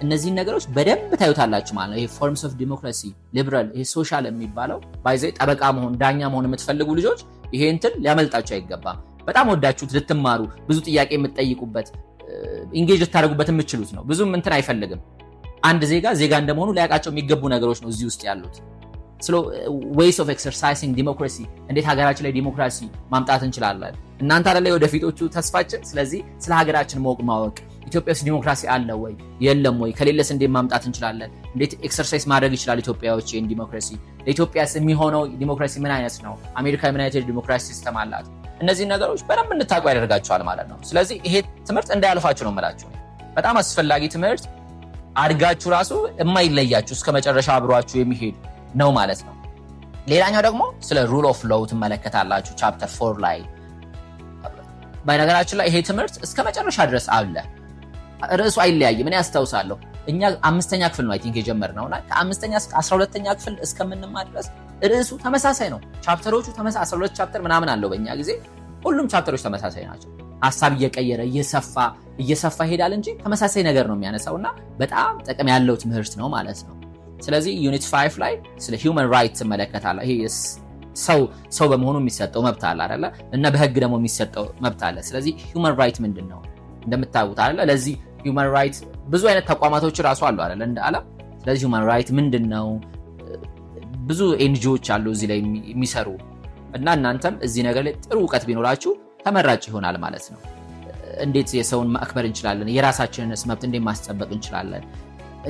እነዚህን ነገሮች በደንብ ታዩታላችሁ ማለት ነው። ይሄ forms of democracy፣ liberal፣ ይሄ social የሚባለው። By the way፣ ጠበቃ መሆን፣ ዳኛ መሆን የምትፈልጉ ልጆች ይሄ እንትን ሊያመልጣችሁ አይገባም። በጣም ወዳችሁት ልትማሩ፣ ብዙ ጥያቄ የምትጠይቁበት፣ engage ልታደርጉበት የምትችሉት ነው። ብዙም እንትን አይፈልግም። አንድ ዜጋ ዜጋ እንደመሆኑ ሊያውቃቸው የሚገቡ ነገሮች ነው እዚህ ውስጥ ያሉት። ስለ ways of exercising democracy፣ እንዴት ሀገራችን ላይ ዲሞክራሲ ማምጣት እንችላለን። እናንተ አይደለ የወደፊቶቹ ተስፋችን። ስለዚህ ስለ ሀገራችን ማወቅ፣ ኢትዮጵያ ውስጥ ዲሞክራሲ አለ ወይ የለም ወይ፣ ከሌለስ እንዴት ማምጣት እንችላለን? እንዴት exercise ማድረግ ይችላል ኢትዮጵያዎች ይህን ዲሞክራሲ? ለኢትዮጵያስ የሚሆነው ዲሞክራሲ ምን አይነት ነው? አሜሪካ ምን አይነት ዲሞክራሲ system አላት? እነዚህን ነገሮች በደንብ እንድታውቁ ያደርጋችኋል ማለት ነው። ስለዚህ ይሄ ትምህርት እንዳያልፋችሁ ነው የምላችሁ። በጣም አስፈላጊ ትምህርት፣ አድጋችሁ ራሱ የማይለያችሁ፣ እስከ መጨረሻ አብሯችሁ የሚሄድ ነው ማለት ነው። ሌላኛው ደግሞ ስለ rule of law ትመለከታላችሁ chapter 4 ላይ። በነገራችን ላይ ይሄ ትምህርት እስከ መጨረሻ ድረስ አለ። ርዕሱ አይለያይም። እኔ አስታውሳለሁ፣ እኛ አምስተኛ ክፍል ነው I think የጀመርነው እና ከአምስተኛ እስከ 12ኛ ክፍል እስከምንማር ድረስ ርዕሱ ተመሳሳይ ነው። Chapter ኦቹ ተመሳሳይ፣ 12 chapter ምናምን አለው በእኛ ጊዜ። ሁሉም chapter ኦች ተመሳሳይ ናቸው። ሀሳብ እየቀየረ እየሰፋ እየሰፋ ይሄዳል እንጂ ተመሳሳይ ነገር ነው የሚያነሳው እና በጣም ጥቅም ያለው ትምህርት ነው ማለት ነው። ስለዚህ unit 5 ላይ ስለ human right ትመለከታለህ። ይሄ ሰው ሰው በመሆኑ የሚሰጠው መብት አለ አይደለ? እና በህግ ደግሞ የሚሰጠው መብት አለ። ስለዚህ human right ምንድን ነው እንደምታውቁት አይደለ? ለዚህ human right ብዙ አይነት ተቋማቶች ራሱ አሉ አይደለ? እንደ ዓለም። ስለዚህ human right ምንድን ነው? ብዙ NGO ዎች አሉ እዚህ ላይ የሚሰሩ እና እናንተም እዚህ ነገር ላይ ጥሩ እውቀት ቢኖራችሁ ተመራጭ ይሆናል ማለት ነው። እንዴት የሰውን ማክበር እንችላለን? የራሳችንንስ መብት እንዴት ማስጠበቅ እንችላለን?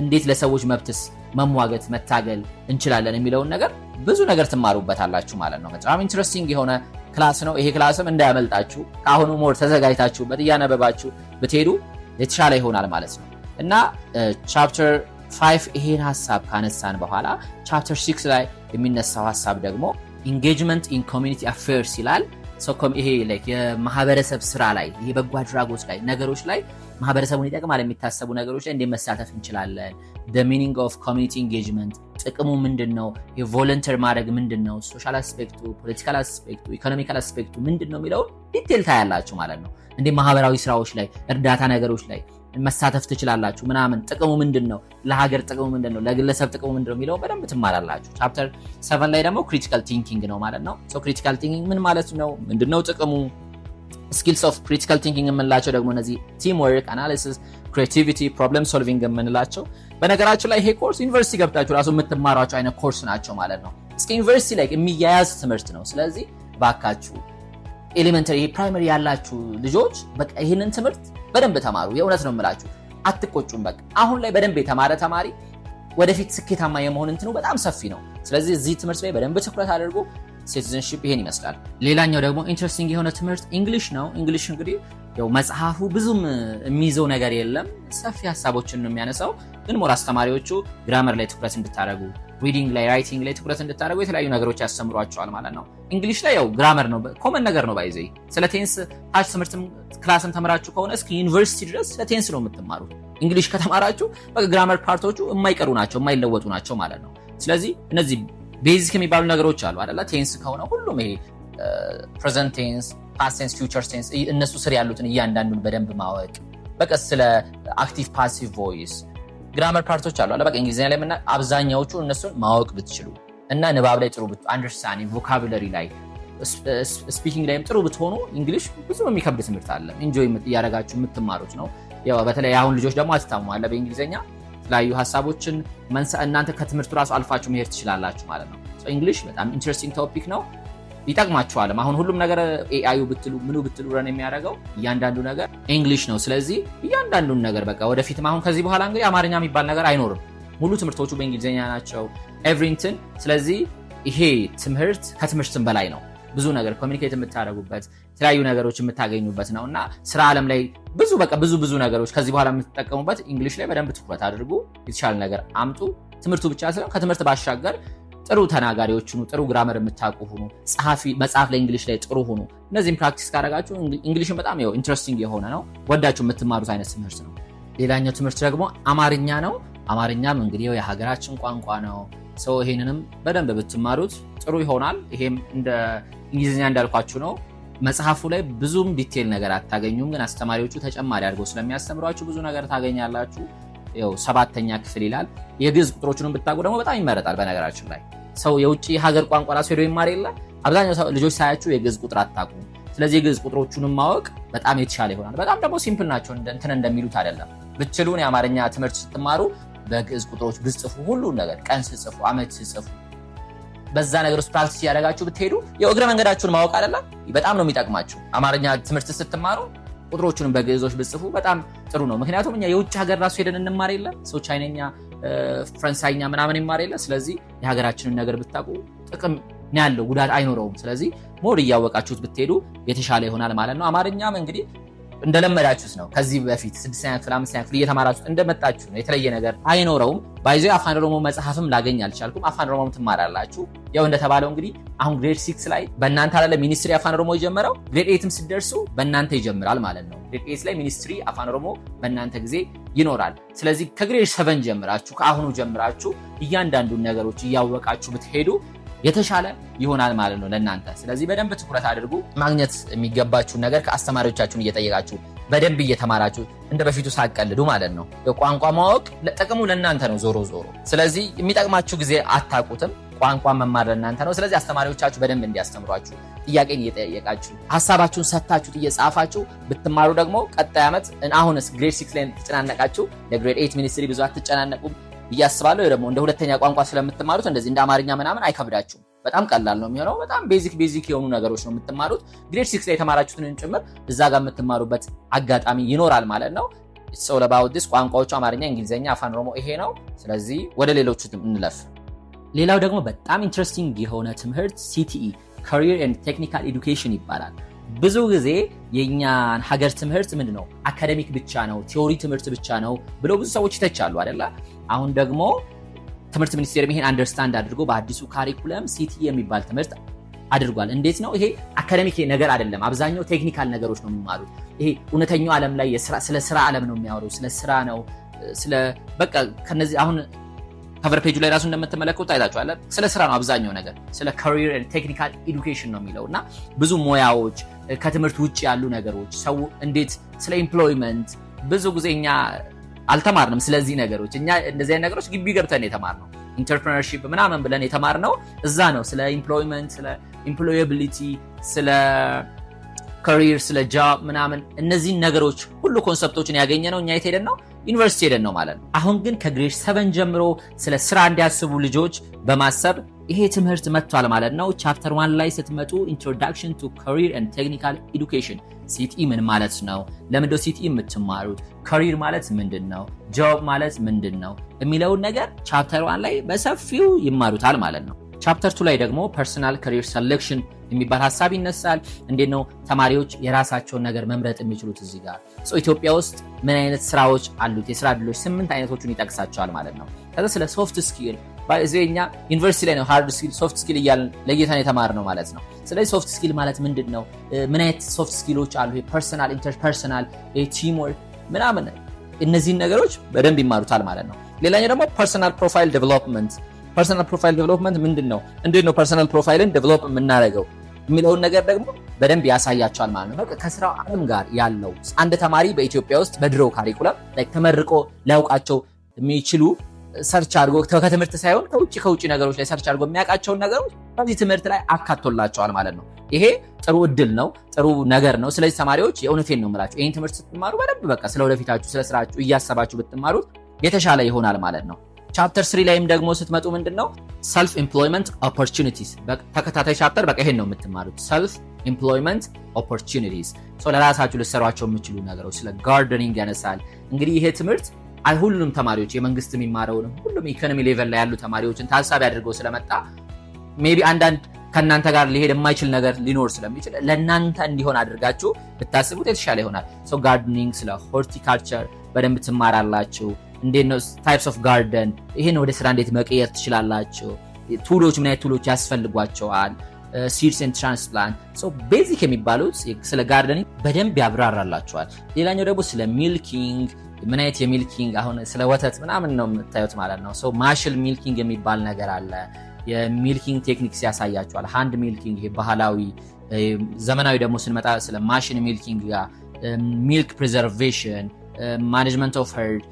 እንዴት ለሰዎች መብትስ መሟገት፣ መታገል እንችላለን የሚለውን ነገር ብዙ ነገር ትማሩበታላችሁ ማለት ነው። በጣም interesting የሆነ class ነው። ይሄ class ም እንዳያመልጣችሁ፣ ከአሁኑ more ተዘጋጅታችሁበት እያነበባችሁ ብትሄዱ የተሻለ ይሆናል ማለት ነው። እና chapter 5 ይሄን ሀሳብ ካነሳን በኋላ chapter 6 ላይ የሚነሳው ሀሳብ ደግሞ engagement in community affairs ይላል። ይሄ የማህበረሰብ ስራ ላይ፣ ይሄ በጎ አድራጎት ላይ፣ ነገሮች ላይ፣ ማህበረሰቡን ይጠቅማል የሚታሰቡ ነገሮች ላይ እንዴት መሳተፍ እንችላለን? Meaning of community engagement፣ ጥቅሙ ምንድን ነው? የ volunteer ማድረግ ምንድን ነው? Social aspect ኡ፣ political aspect ኡ፣ economical aspect ኡ ምንድን ነው የሚለውን detail ታያላችሁ ማለት ነው። እንዴት ማህበራዊ ስራዎች ላይ፣ እርዳታ ነገሮች ላይ መሳተፍ ትችላላችሁ ምናምን፣ ጥቅሙ ምንድን ነው? ለሀገር ጥቅሙ ምንድን ነው? ለግለሰብ ጥቅሙ ምንድን ነው የሚለው በደንብ ትማራላችሁ። Chapter 7 ላይ ደግሞ critical thinking ነው ማለት ነው። Critical thinking ምን ማለት ነው? ምንድን ነው ጥቅሙ? Skills of critical thinking የምንላቸው ደግሞ እነዚህ team work፣ analysis፣ creativity፣ problem solving የምንላቸው። በነገራችን ላይ ይሄ ኮርስ ዩኒቨርሲቲ ገብታችሁ ራሱ የምትማሯቸው አይነት ኮርስ ናቸው ማለት ነው። እስከ ዩኒቨርሲቲ ላይ የሚያያዝ ትምህርት ነው። ስለዚህ ባካችሁ elementary፣ ይሄ primary ያላችሁ ልጆች በቃ ይህንን ትምህርት በደንብ ተማሩ። የእውነት ነው የምላችሁ፣ አትቆጩም። በቃ አሁን ላይ በደንብ የተማረ ተማሪ ወደፊት ስኬታማ የመሆን እንትኑ በጣም ሰፊ ነው። ስለዚህ እዚህ ትምህርት ላይ በደንብ ትኩረት አድርጎ። Citizenship ይሄን ይመስላል። ሌላኛው ደግሞ interesting የሆነ ትምህርት English ነው። English እንግዲህ ያው መጽሐፉ ብዙም የሚይዘው ነገር የለም፣ ሰፊ ሀሳቦችን ነው የሚያነሳው። ግን more አስተማሪዎቹ grammar ላይ ትኩረት እንድታደርጉ፣ reading ላይ፣ writing ላይ ትኩረት እንድታደርጉ የተለያዩ ነገሮች ያስተምሯችኋል ማለት ነው። English ላይ ያው grammar ነው፣ common ነገር ነው። By the way፣ ስለ tense ታች ትምህርትም class ም ተምራችሁ ከሆነ እስከ ዩኒቨርሲቲ ድረስ ስለ tense ነው የምትማሩት። English ከተማራችሁ በቃ grammar part ኦቹ የማይቀሩ ናቸው፣ የማይለወጡ ናቸው ማለት ነው። ስለዚህ እነዚህ basic የሚባሉ ነገሮች አሉ አይደለ? Tense ከሆነ ሁሉም ይሄ present tense፣ past tense፣ future tense፣ እነሱ ስር ያሉትን እያንዳንዱን በደንብ ማወቅ፣ በቃ ስለ active passive voice grammar part ኦች አሉ አለ፣ በቃ እንግሊዝኛ ላይ ምና አብዛኛዎቹ እነሱን ማወቅ ብትችሉ እና ንባብ ላይ ጥሩ፣ understanding፣ vocabulary ላይ፣ speaking ላይም ጥሩ ብትሆኑ English ብዙ የሚከብድ ትምህርት አይደለም። Enjoy እያደረጋችሁ የምትማሩት ነው። ያው በተለይ አሁን ልጆች ደግሞ አትታሙ አለ በእንግሊዝኛ። የተለያዩ ሀሳቦችን እናንተ ከትምህርቱ ራሱ አልፋችሁ መሄድ ትችላላችሁ ማለት ነው። English በጣም interesting topic ነው፣ ይጠቅማችኋልም። አሁን ሁሉም ነገር AI ዩ ብትሉ ምኑ ብትሉ run የሚያደርገው እያንዳንዱ ነገር English ነው። ስለዚህ እያንዳንዱን ነገር በቃ ወደፊትም አሁን ከዚህ በኋላ እንግዲህ አማርኛ የሚባል ነገር አይኖርም። ሙሉ ትምህርቶቹ በእንግሊዝኛ ናቸው everything። ስለዚህ ይሄ ትምህርት ከትምህርትም በላይ ነው። ብዙ ነገር communicate የምታደርጉበት፣ የተለያዩ ነገሮች የምታገኙበት ነው እና ስራ ዓለም ላይ ብዙ በቃ ብዙ ብዙ ነገሮች ከዚህ በኋላ የምትጠቀሙበት English ላይ በደንብ ትኩረት አድርጉ። የተሻለ ነገር አምጡ። ትምህርቱ ብቻ ሳይሆን ከትምህርት ባሻገር ጥሩ ተናጋሪዎች ሁኑ፣ ጥሩ grammar የምታውቁ ሁኑ፣ ጸሐፊ መጽሐፍ ላይ English ላይ ጥሩ ሁኑ። እነዚህም practice ካደረጋችሁ English ን በጣም ያው interesting የሆነ ነው፣ ወዳችሁ የምትማሩት አይነት ትምህርት ነው። ሌላኛው ትምህርት ደግሞ አማርኛ ነው። አማርኛም እንግዲህ የሀገራችን ቋንቋ ነው። So ይሄንንም በደንብ ብትማሩት ጥሩ ይሆናል። ይሄም እንደ እንግሊዝኛ እንዳልኳችሁ ነው። መጽሐፉ ላይ ብዙም detail ነገር አታገኙም፣ ግን አስተማሪዎቹ ተጨማሪ አድርገው ስለሚያስተምሯችሁ ብዙ ነገር ታገኛላችሁ። ያው ሰባተኛ ክፍል ይላል። የግዕዝ ቁጥሮቹንም ብታውቁ ደግሞ በጣም ይመረጣል። በነገራችን ላይ ሰው የውጭ ሀገር ቋንቋ ራሱ ሄዶ ይማር የለ፣ አብዛኛው ሰው ልጆች ሳያችሁ የግዕዝ ቁጥር አታውቁም። ስለዚህ የግዕዝ ቁጥሮቹንም ማወቅ በጣም የተሻለ ይሆናል። በጣም ደግሞ simple ናቸው፣ እንትን እንደሚሉት አይደለም። ብትችሉን የአማርኛ ትምህርት ስትማሩ በግዕዝ ቁጥሮች ብትጽፉ፣ ሁሉን ነገር ቀን ስትጽፉ፣ አመት ስትጽፉ በዛ ነገር ውስጥ practice እያደረጋችሁ ብትሄዱ የእግረ መንገዳችሁን ማወቅ አይደለም በጣም ነው የሚጠቅማችሁ። አማርኛ ትምህርት ስትማሩ ቁጥሮቹንም በግዕዞች ብትጽፉ በጣም ጥሩ ነው። ምክንያቱም እኛ የውጭ ሀገር ራሱ ሄደን እንማር የለ፣ ሰው ቻይነኛ፣ ፈረንሳይኛ ምናምን ይማር የለ። ስለዚህ የሀገራችንን ነገር ብታውቁ ጥቅም ነው ያለው፣ ጉዳት አይኖረውም። ስለዚህ more እያወቃችሁት ብትሄዱ የተሻለ ይሆናል ማለት ነው። አማርኛም እንግዲህ እንደለመዳችሁት ነው። ከዚህ በፊት ስድስተኛ ክፍል፣ አምስተኛ ክፍል እየተማራችሁት እንደመጣችሁ ነው። የተለየ ነገር አይኖረውም። By the way አፋን ኦሮሞ መጽሐፍም ላገኝ አልቻልኩም። አፋን ኦሮሞም ትማራላችሁ። ያው እንደተባለው እንግዲህ አሁን grade 6 ላይ በእናንተ አለ ministry አፋን ኦሮሞ የጀመረው፣ grade 8 ም ስትደርሱ በእናንተ ይጀምራል ማለት ነው። Grade 8 ላይ ministry አፋን ኦሮሞ በእናንተ ጊዜ ይኖራል። ስለዚህ ከ grade 7 ጀምራችሁ፣ ከአሁኑ ጀምራችሁ እያንዳንዱን ነገሮች እያወቃችሁ ብትሄዱ የተሻለ ይሆናል ማለት ነው ለእናንተ። ስለዚህ በደንብ ትኩረት አድርጉ። ማግኘት የሚገባችሁን ነገር ከአስተማሪዎቻችሁን እየጠየቃችሁ በደንብ እየተማራችሁ እንደ በፊቱ ሳትቀልዱ ማለት ነው። የቋንቋ ማወቅ ጥቅሙ ለእናንተ ነው ዞሮ ዞሮ። ስለዚህ የሚጠቅማችሁ ጊዜ አታውቁትም። ቋንቋ መማር ለእናንተ ነው። ስለዚህ አስተማሪዎቻችሁ በደንብ እንዲያስተምሯችሁ ጥያቄን እየጠየቃችሁ፣ ሀሳባችሁን ሰታችሁ፣ እየጻፋችሁ ብትማሩ ደግሞ ቀጣይ ዓመት አሁንስ grade 6 ላይ ተጨናነቃችሁ፣ ለ grade 8 ministry ብዙ አትጨናነቁም ብዬ አስባለሁ። ደግሞ እንደ ሁለተኛ ቋንቋ ስለምትማሩት እንደዚህ እንደ አማርኛ ምናምን አይከብዳችሁም። በጣም ቀላል ነው የሚሆነው። በጣም basic basic የሆኑ ነገሮች ነው የምትማሩት። Grade 6 ላይ የተማራችሁትን ጭምር እዛ ጋር የምትማሩበት አጋጣሚ ይኖራል ማለት ነው። So about this ቋንቋዎቹ አማርኛ፣ እንግሊዝኛ፣ አፋን ኦሮሞ ይሄ ነው። ስለዚህ ወደ ሌሎቹ እንለፍ። ሌላው ደግሞ በጣም interesting የሆነ ትምህርት CTE፣ Career and Technical Education ይባላል። ብዙ ጊዜ የእኛን ሀገር ትምህርት ምንድን ነው፣ academic ብቻ ነው፣ theory ትምህርት ብቻ ነው ብለው ብዙ ሰዎች ይተቻሉ አይደለ? አሁን ደግሞ ትምህርት ሚኒስቴር ይሄን understand አድርጎ በአዲሱ curriculum CTE የሚባል ትምህርት አድርጓል። እንዴት ነው ይሄ? Academic ነገር አይደለም። አብዛኛው technical ነገሮች ነው የሚማሩት። ይሄ እውነተኛው ዓለም ላይ ስለ ስራ ዓለም ነው የሚያወሩ፣ ስለ ስራ ነው። ስለ በቃ ከነዚህ አሁን cover page ኡ ላይ ራሱ እንደምትመለከቱት አይታችኋል። ስለ ስራ ነው አብዛኛው ነገር፣ ስለ career technical education ነው የሚለው እና ብዙ ሙያዎች፣ ከትምህርት ውጭ ያሉ ነገሮች፣ ሰው እንዴት ስለ employment፣ ብዙ ጊዜ እኛ አልተማርንም ስለዚህ ነገሮች። እኛ እንደዚህ አይነት ነገሮች ግቢ ገብተን የተማርነው entrepreneurship ምናምን ብለን የተማርነው እዛ ነው። ስለ employment፣ ስለ employability፣ ስለ career፣ ስለ job ምናምን እነዚህን ነገሮች ሁሉ concept ኦችን ያገኘነው እኛ የት ሄደን ነው? ዩኒቨርሲቲ ሄደን ነው ማለት ነው። አሁን ግን ከ grade 7 ጀምሮ ስለ ስራ እንዲያስቡ ልጆች በማሰብ ይሄ ትምህርት መጥቷል ማለት ነው። Chapter 1 ላይ ስትመጡ introduction to career and technical education፣ CTE ምን ማለት ነው? ለምንድነው CTE የምትማሩት? Career ማለት ምንድን ነው? Job ማለት ምንድን ነው? የሚለውን ነገር chapter 1 ላይ በሰፊው ይማሩታል ማለት ነው። Chapter 2 ላይ ደግሞ personal career selection የሚባል ሀሳብ ይነሳል። እንዴት ነው ተማሪዎች የራሳቸውን ነገር መምረጥ የሚችሉት? እዚህ ጋር ኢትዮጵያ ውስጥ ምን አይነት ስራዎች አሉት? የስራ እድሎች ስምንት አይነቶቹን ይጠቅሳቸዋል ማለት ነው። ከዛ ስለ soft skill፣ እዚህ እኛ ዩኒቨርሲቲ ላይ ነው hard skill፣ soft skill እያልን ለይተን የተማርነው ማለት ነው። ስለዚህ soft skill ማለት ምንድን ነው? ምን አይነት soft skill ኦች አሉ? Personal፣ interpersonal፣ teamwork ምናምን እነዚህን ነገሮች በደንብ ይማሩታል ማለት ነው። ሌላኛው ደግሞ personal profile development። Personal profile development ምንድን ነው? እንዴት ነው personal profile ን develop የምናደርገው የሚለውን ነገር ደግሞ በደንብ ያሳያቸዋል ማለት ነው። በቃ ከስራው ዓለም ጋር ያለው አንድ ተማሪ በኢትዮጵያ ውስጥ በድሮ curriculum ተመርቆ ሊያውቃቸው የሚችሉ፣ search አድርጎ ከትምህርት ሳይሆን ከውጭ ነገሮች ላይ search አድርጎ የሚያውቃቸውን ነገሮች በዚህ ትምህርት ላይ አካቶላቸዋል ማለት ነው። ይሄ ጥሩ እድል ነው፣ ጥሩ ነገር ነው። ስለዚህ ተማሪዎች የእውነቴን ነው የምላችሁ፣ ይህን ትምህርት ስትማሩ በደንብ በቃ ስለ ወደፊታችሁ ስለ ስራችሁ እያሰባችሁ ብትማሩት የተሻለ ይሆናል ማለት ነው። Chapter 3 ላይም ደግሞ ስትመጡ ምንድን ነው? Self employment opportunities፣ ተከታታይ chapter በቃ ይሄን ነው የምትማሩት። Self employment opportunities፣ ለራሳችሁ ልትሰሯቸው የምትችሉ ነገሮች፣ ስለ gardening ያነሳል። እንግዲህ ይሄ ትምህርት አይ ሁሉንም ተማሪዎች፣ የመንግስት የሚማረውንም፣ ሁሉም economy level ላይ ያሉ ተማሪዎችን ታሳቢ አድርገው ስለመጣ maybe አንዳንድ ከእናንተ ጋር ሊሄድ የማይችል ነገር ሊኖር ስለሚችል ለእናንተ እንዲሆን አድርጋችሁ ብታስቡት የተሻለ ይሆናል። So gardening፣ ስለ ሆርቲካልቸር በደንብ ትማራላችሁ። እንዴት ነው types of garden፣ ይህን ወደ ስራ እንዴት መቀየር ትችላላችሁ፣ tool ኦች፣ ምን አይነት tool ኦች ያስፈልጓቸዋል፣ seeds and transplant፣ basic የሚባሉት ስለ gardening በደንብ ያብራራላችኋል። ሌላኛው ደግሞ ስለ milking፣ ምን አይነት የ milking፣ አሁን ስለ ወተት ምናምን ነው የምታዩት ማለት ነው። Machine milking የሚባል ነገር አለ። የ milking techniques ያሳያችኋል። Hand milking ይሄ ባህላዊ፣ ዘመናዊ ደግሞ ስንመጣ ስለ machine milking ጋር፣ milk preservation፣ management of herd፣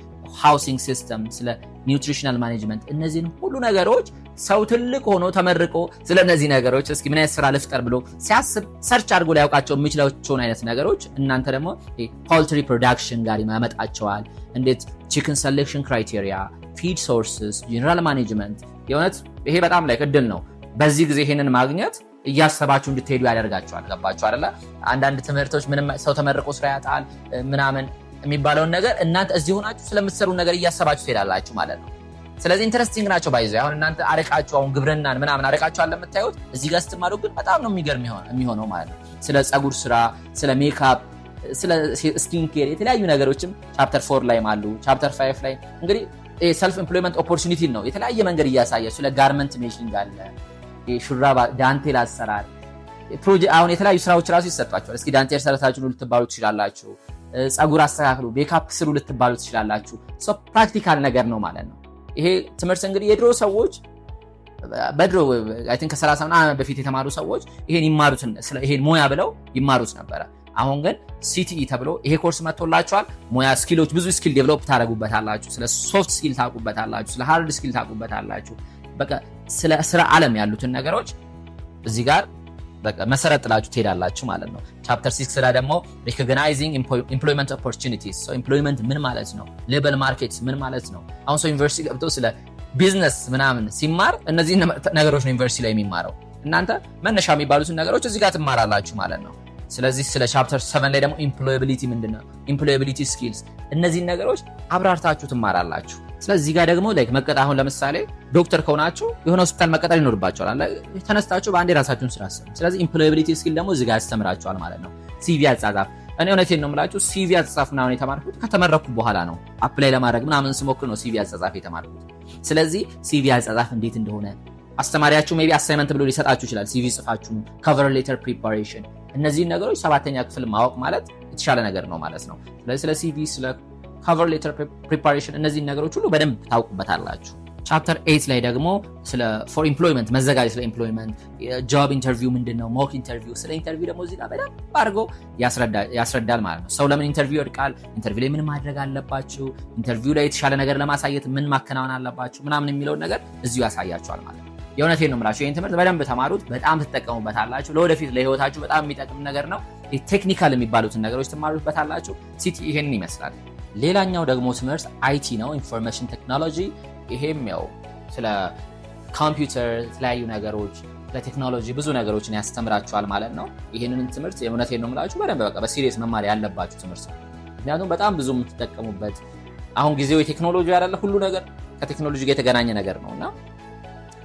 housing system፣ ስለ nutritional management፣ እነዚህን ሁሉ ነገሮች ሰው ትልቅ ሆኖ ተመርቆ ስለ እነዚህ ነገሮች እስኪ ምን አይነት ስራ ልፍጠር ብሎ ሲያስብ search አድርጎ ሊያውቃቸው የሚችላቸውን አይነት ነገሮች እናንተ ደግሞ poultry production ጋር ያመጣቸዋል። እንዴት chicken selection criteria፣ feed sources፣ general management። የእውነት ይሄ በጣም like እድል ነው። በዚህ ጊዜ ይሄንን ማግኘት እያሰባችሁ እንድትሄዱ ያደርጋችኋል። ገባችሁ አይደለ? አንዳንድ ትምህርቶች ምንም ሰው ተመርቆ ስራ ያጣል ምናምን የሚባለውን ነገር እናንተ እዚህ ሆናችሁ ስለምትሰሩ ነገር እያሰባችሁ ትሄዳላችሁ ማለት ነው። ስለዚህ interesting ናቸው። By the way፣ አሁን እናንተ አርቃችሁ፣ አሁን ግብርናን ምናምን አርቃችሁ አለ የምታዩት፣ እዚህ ጋር ስትማሩ ግን በጣም ነው የሚገርም የሚሆነው ማለት ነው። ስለ ፀጉር ስራ፣ ስለ ሜካፕ፣ ስለ skin care የተለያዩ ነገሮችም chapter 4 ላይም አሉ። Chapter 5 ላይ እንግዲህ self employment opportunity ነው የተለያየ መንገድ እያሳየ፣ ስለ garment making አለ፣ ሹራብ ዳንቴል አሰራር፣ አሁን የተለያዩ ስራዎች ራሱ ይሰጧቸዋል። እስኪ ዳንቴል ሰርታችሁ ልትባሉ ትችላላችሁ። ፀጉር አስተካክሉ፣ ሜካፕ ስሩ ልትባሉ ትችላላችሁ። Practical ነገር ነው ማለት ነው። ይሄ ትምህርት እንግዲህ የድሮ ሰዎች፣ በድሮ I think ከ30 ምናምን በፊት የተማሩ ሰዎች ይሄን ይማሩት፣ ይሄን ሙያ ብለው ይማሩት ነበረ። አሁን ግን CTE ተብሎ ይሄ ኮርስ መጥቶላችኋል። ሙያ skill ኦች፣ ብዙ skill develop ታደርጉበታላችሁ። ስለ soft skill ታውቁበታላችሁ። ስለ hard skill ታውቁበታላችሁ። በቃ ስለ ስራ ዓለም ያሉትን ነገሮች እዚህ ጋር በቃ መሰረት ጥላችሁ ትሄዳላችሁ ማለት ነው። Chapter 6 ላይ ደግሞ recognizing employment opportunities፣ employment ምን ማለት ነው? Labor market ምን ማለት ነው? አሁን ሰው ዩኒቨርሲቲ ገብቶ ስለ ቢዝነስ ምናምን ሲማር እነዚህ ነገሮች ነው ዩኒቨርሲቲ ላይ የሚማረው። እናንተ መነሻ የሚባሉትን ነገሮች እዚህ ጋር ትማራላችሁ ማለት ነው። ስለዚህ ስለ chapter 7 ላይ ደግሞ employability ምንድን ነው፣ employability skills፣ እነዚህን ነገሮች አብራርታችሁ ትማራላችሁ። ስለዚህ እዚህ ጋር ደግሞ like መቀጠር፣ አሁን ለምሳሌ ዶክተር ከሆናችሁ የሆነ ሆስፒታል መቀጠር ይኖርባችኋል። ተነስታችሁ በአንዴ የራሳችሁን ስራ አሰሩ። ስለዚህ employability skill ደግሞ እዚህ ጋር ያስተምራችኋል ማለት ነው። CV አጻጻፍ፣ እኔ እውነቴን ነው የምላችሁ፣ CV አጻጻፍ ምናምን የተማርኩት ከተመረቅኩ በኋላ ነው። Apply ለማድረግ ምናምን ስሞክር ነው CV አጻጻፍ የተማርኩት። ስለዚህ CV አጻጻፍ እንዴት እንደሆነ አስተማሪያችሁ maybe assignment ብሎ ሊሰጣችሁ ይችላል። CV ጽፋችሁ፣ cover letter preparation፣ እነዚህን ነገሮች ሰባተኛ ክፍል ማወቅ ማለት የተሻለ ነገር ነው ማለት ነው። ስለዚህ ስለ CV፣ ስለ cover letter preparation እነዚህን ነገሮች ሁሉ በደንብ ታውቁበታላችሁ። Chapter 8 ላይ ደግሞ ስለ for employment መዘጋጀት፣ ስለ employment፣ job interview ምንድን ነው፣ mock interview፣ ስለ interview ደግሞ እዚህ ጋር በደንብ አድርጎ ያስረዳል ማለት ነው። ሰው ለምን interview ይወድቃል፣ interview ላይ ምን ማድረግ አለባችሁ፣ interview ላይ የተሻለ ነገር ለማሳየት ምን ማከናወን አለባችሁ ምናምን የሚለውን ነገር እዚሁ ያሳያችኋል ማለት ነው። የእውነቴን ነው የምላችሁ፣ ይህን ትምህርት በደንብ ተማሩት፣ በጣም ትጠቀሙበታላችሁ። ለወደፊት ለህይወታችሁ በጣም የሚጠቅም ነገር ነው። Technical የሚባሉትን ነገሮች ትማሩበታላችሁ። CTE ይሄንን ይመስላል። ሌላኛው ደግሞ ትምህርት IT ነው፣ information technology። ይሄም ያው ስለ ኮምፒውተር የተለያዩ ነገሮች፣ ለቴክኖሎጂ ብዙ ነገሮችን ያስተምራችኋል ማለት ነው። ይህንን ትምህርት የእውነቴን ነው የምላችሁ በደንብ በቃ በ serious መማር ያለባችሁ ትምህርት ነው። ምክንያቱም በጣም ብዙ የምትጠቀሙበት፣ አሁን ጊዜው የቴክኖሎጂ አይደለ? ሁሉ ነገር ከቴክኖሎጂ ጋር የተገናኘ ነገር ነው እና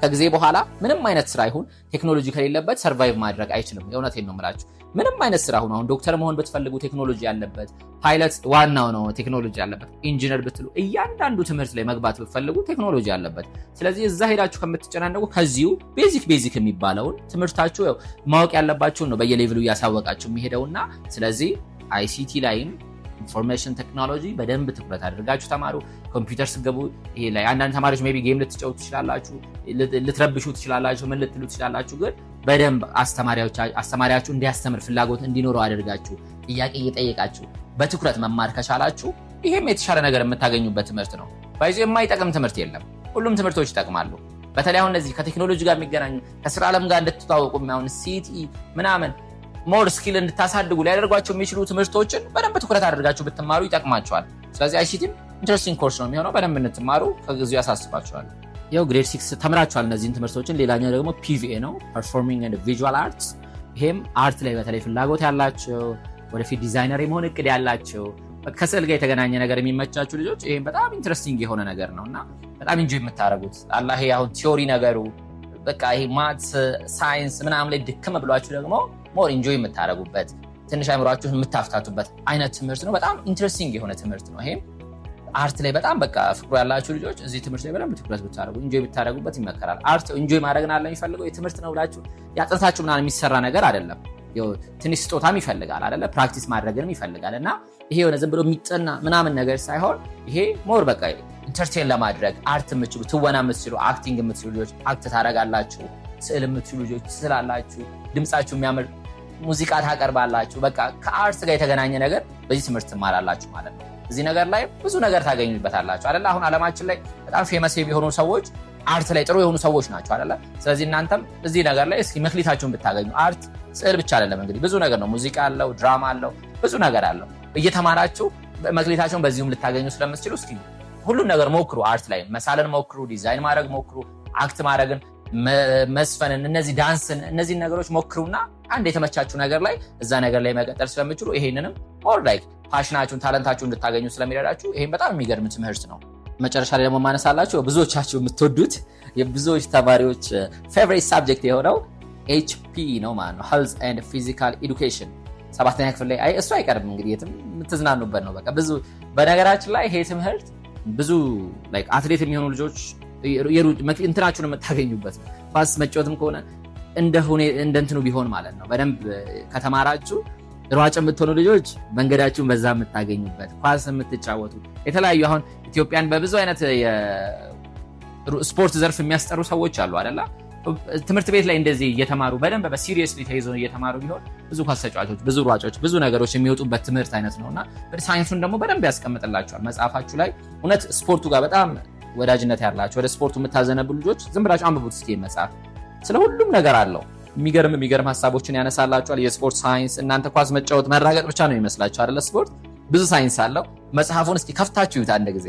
ከጊዜ በኋላ ምንም አይነት ስራ ይሁን ቴክኖሎጂ ከሌለበት survive ማድረግ አይችልም። የእውነቴን ነው የምላችሁ። ምንም አይነት ስራ ሁን፣ አሁን ዶክተር መሆን ብትፈልጉ ቴክኖሎጂ ያለበት፣ ፓይለት ዋናው ነው ቴክኖሎጂ ያለበት፣ ኢንጂነር ብትሉ፣ እያንዳንዱ ትምህርት ላይ መግባት ብትፈልጉ ቴክኖሎጂ ያለበት። ስለዚህ እዛ ሄዳችሁ ከምትጨናነቁ ከዚሁ basic basic የሚባለውን ትምህርታችሁ ማወቅ ያለባችሁን ነው በየ level ኡ እያሳወቃችሁ የሚሄደውና ስለዚህ ICT ላይም information technology በደንብ ትኩረት አድርጋችሁ ተማሩ። ኮምፒውተር ስትገቡ ይሄ ላይ አንዳንድ ተማሪዎች maybe game ልትጫወቱ ትችላላችሁ፣ ልትረብሹ ትችላላችሁ፣ ምን ልትሉ ትችላላችሁ። ግን በደንብ አስተማሪያችሁ እንዲያስተምር ፍላጎት እንዲኖረው አድርጋችሁ ጥያቄ እየጠየቃችሁ በትኩረት መማር ከቻላችሁ ይሄም የተሻለ ነገር የምታገኙበት ትምህርት ነው። By the way፣ የማይጠቅም ትምህርት የለም። ሁሉም ትምህርቶች ይጠቅማሉ። በተለይ አሁን እነዚህ ከቴክኖሎጂ ጋር የሚገናኙ፣ ከስራ ዓለም ጋር እንድትተዋወቁ የሚሆን CTE ምናምን more skill እንድታሳድጉ ሊያደርጓቸው የሚችሉ ትምህርቶችን በደንብ ትኩረት አድርጋችሁ ብትማሩ ይጠቅማችኋል። ስለዚህ ICT ም Interesting course ነው የሚሆነው። በደንብ እንድትማሩ ከጊዜው ያሳስባችኋል። ያው grade 6 ተምራችኋል እነዚህን ትምህርቶችን። ሌላኛው ደግሞ PVA ነው፣ Performing and Visual Arts። ይሄም art ላይ በተለይ ፍላጎት ያላቸው፣ ወደፊት ዲዛይነር የመሆን እቅድ ያላቸው፣ ከስዕል ጋር የተገናኘ ነገር የሚመቻችሁ ልጆች ይሄም በጣም interesting የሆነ ነገር ነው እና በጣም enjoy የምታደርጉት አላ። ይሄ አሁን theory ነገሩ በቃ ይሄ maths፣ science ምናምን ላይ ድክም ብሏችሁ ደግሞ more enjoy የምታደርጉበት፣ ትንሽ አይምሯችሁን የምታፍታቱበት አይነት ትምህርት ነው። በጣም interesting የሆነ ትምህርት ነው። ይሄም art ላይ በጣም በቃ ፍቅሩ ያላችሁ ልጆች እዚህ ትምህርት ላይ በደንብ ትኩረት ብታደርጉ፣ enjoy ብታደርጉበት ይመከራል። Art enjoy ማድረግን አለ የሚፈልገው፣ የትምህርት ነው ብላችሁ ያጥንታችሁ ምናምን የሚሰራ ነገር አይደለም። ትንሽ ስጦታም ይፈልጋል አይደለ? Practice ማድረግንም ይፈልጋል እና ይሄ የሆነ ዝም ብሎ የሚጠና ምናምን ነገር ሳይሆን ይሄ more በቃ entertain ለማድረግ art የምትችሉ፣ ትወና የምትችሉ፣ acting የምትችሉ ልጆች act ታደርጋላችሁ። ስዕል የምትችሉ ልጆች ትስላላችሁ። ድምፃችሁ የሚያምር ሙዚቃ ታቀርባላችሁ። በቃ ከ art ጋር የተገናኘ ነገር በዚህ ትምህርት ትማራላችሁ ማለት ነው። እዚህ ነገር ላይ ብዙ ነገር ታገኙበታላችሁ አይደለ? አሁን ዓለማችን ላይ በጣም famous የሆኑ ሰዎች art ላይ ጥሩ የሆኑ ሰዎች ናቸው አይደለ? ስለዚህ እናንተም እዚህ ነገር ላይ እስኪ መክሊታችሁን ብታገኙ፣ art ስዕል ብቻ አይደለም እንግዲህ ብዙ ነገር ነው። ሙዚቃ አለው፣ ድራማ አለው፣ ብዙ ነገር አለው። እየተማራችሁ መክሊታችሁን በዚሁም ልታገኙ ስለምትችሉ እስኪ ሁሉን ነገር ሞክሩ። Art ላይ መሳልን ሞክሩ፣ ዲዛይን ማድረግ ሞክሩ፣ act ማድረግን፣ መዝፈንን፣ እነዚህ ዳንስን፣ እነዚህን ነገሮች ሞክሩና አንድ የተመቻችሁ ነገር ላይ እዛ ነገር ላይ መቀጠል ስለምትችሉ ይሄንንም more like passion ኣችሁን talent ኣችሁን እንድታገኙ ስለሚረዳችሁ ይሄን በጣም የሚገርም ትምህርት ነው። መጨረሻ ላይ ደግሞ ማነሳላችሁ ብዙዎቻችሁ የምትወዱት፣ የብዙዎች ተማሪዎች favorite subject የሆነው HPE ነው ማለት ነው፣ Health and Physical Education። ሰባተኛ ክፍል ላይ እሱ አይቀርም እንግዲህ የትም የምትዝናኑበት ነው። በቃ ብዙ በነገራችን ላይ ይሄ ትምህርት ብዙ like አትሌት የሚሆኑ ልጆች እንትናችሁን የምታገኙበት ነው። ኳስ መጫወትም ከሆነ እንደ እንትኑ ቢሆን ማለት ነው። በደንብ ከተማራችሁ ሯጭ የምትሆኑ ልጆች መንገዳችሁን በዛ የምታገኙበት፣ ኳስ የምትጫወቱ፣ የተለያዩ አሁን ኢትዮጵያን በብዙ አይነት ስፖርት ዘርፍ የሚያስጠሩ ሰዎች አሉ አይደለ? ትምህርት ቤት ላይ እንደዚህ እየተማሩ በደንብ በ seriously ተይዞ እየተማሩ ቢሆን ብዙ ኳስ ተጫዋቾች፣ ብዙ ሯጮች፣ ብዙ ነገሮች የሚወጡበት ትምህርት አይነት ነው እና ሳይንሱን ደግሞ በደንብ ያስቀምጥላችኋል መጽሐፋችሁ ላይ። እውነት ስፖርቱ ጋር በጣም ወዳጅነት ያላችሁ፣ ወደ ስፖርቱ የምታዘነብሉ ልጆች ዝም ብላችሁ አንብቡት እስኪ። መጽሐፍ ስለ ሁሉም ነገር አለው። የሚገርም የሚገርም ሀሳቦችን ያነሳላችኋል። የስፖርት ሳይንስ እናንተ ኳስ መጫወት መራገጥ ብቻ ነው የሚመስላችሁ አይደለ? ስፖርት ብዙ ሳይንስ አለው። መጽሐፉን እስኪ ከፍታችሁ ይዩት አንድ ጊዜ፣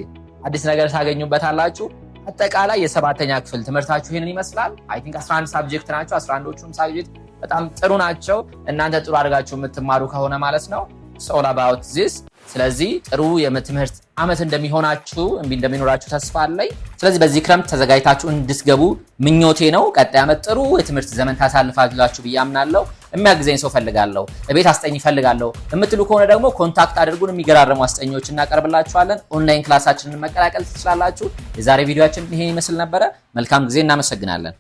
አዲስ ነገር ታገኙበታላችሁ። አጠቃላይ የሰባተኛ ክፍል ትምህርታችሁ ይህንን ይመስላል። I think 11 subject ናቸው። 11ዎቹም subject በጣም ጥሩ ናቸው። እናንተ ጥሩ አድርጋችሁ የምትማሩ ከሆነ ማለት ነው። All about this። ስለዚህ ጥሩ የትምህርት ዓመት እንደሚሆናችሁ እንደሚኖራችሁ ተስፋ አለኝ። ስለዚህ በዚህ ክረምት ተዘጋጅታችሁ እንድትገቡ ምኞቴ ነው። ቀጣይ ዓመት ጥሩ የትምህርት ዘመን ታሳልፋላችሁ ብዬ አምናለሁ። የሚያግዘኝ ሰው ፈልጋለሁ፣ እቤት አስጠኝ ፈልጋለሁ የምትሉ ከሆነ ደግሞ contact አድርጉን። የሚገራረሙ አስጠኞች እናቀርብላችኋለን። Online class ኣችንን መቀላቀል ትችላላችሁ። የዛሬ ቪዲዮአችን ይሄን ይመስል ነበረ። መልካም ጊዜ። እናመሰግናለን።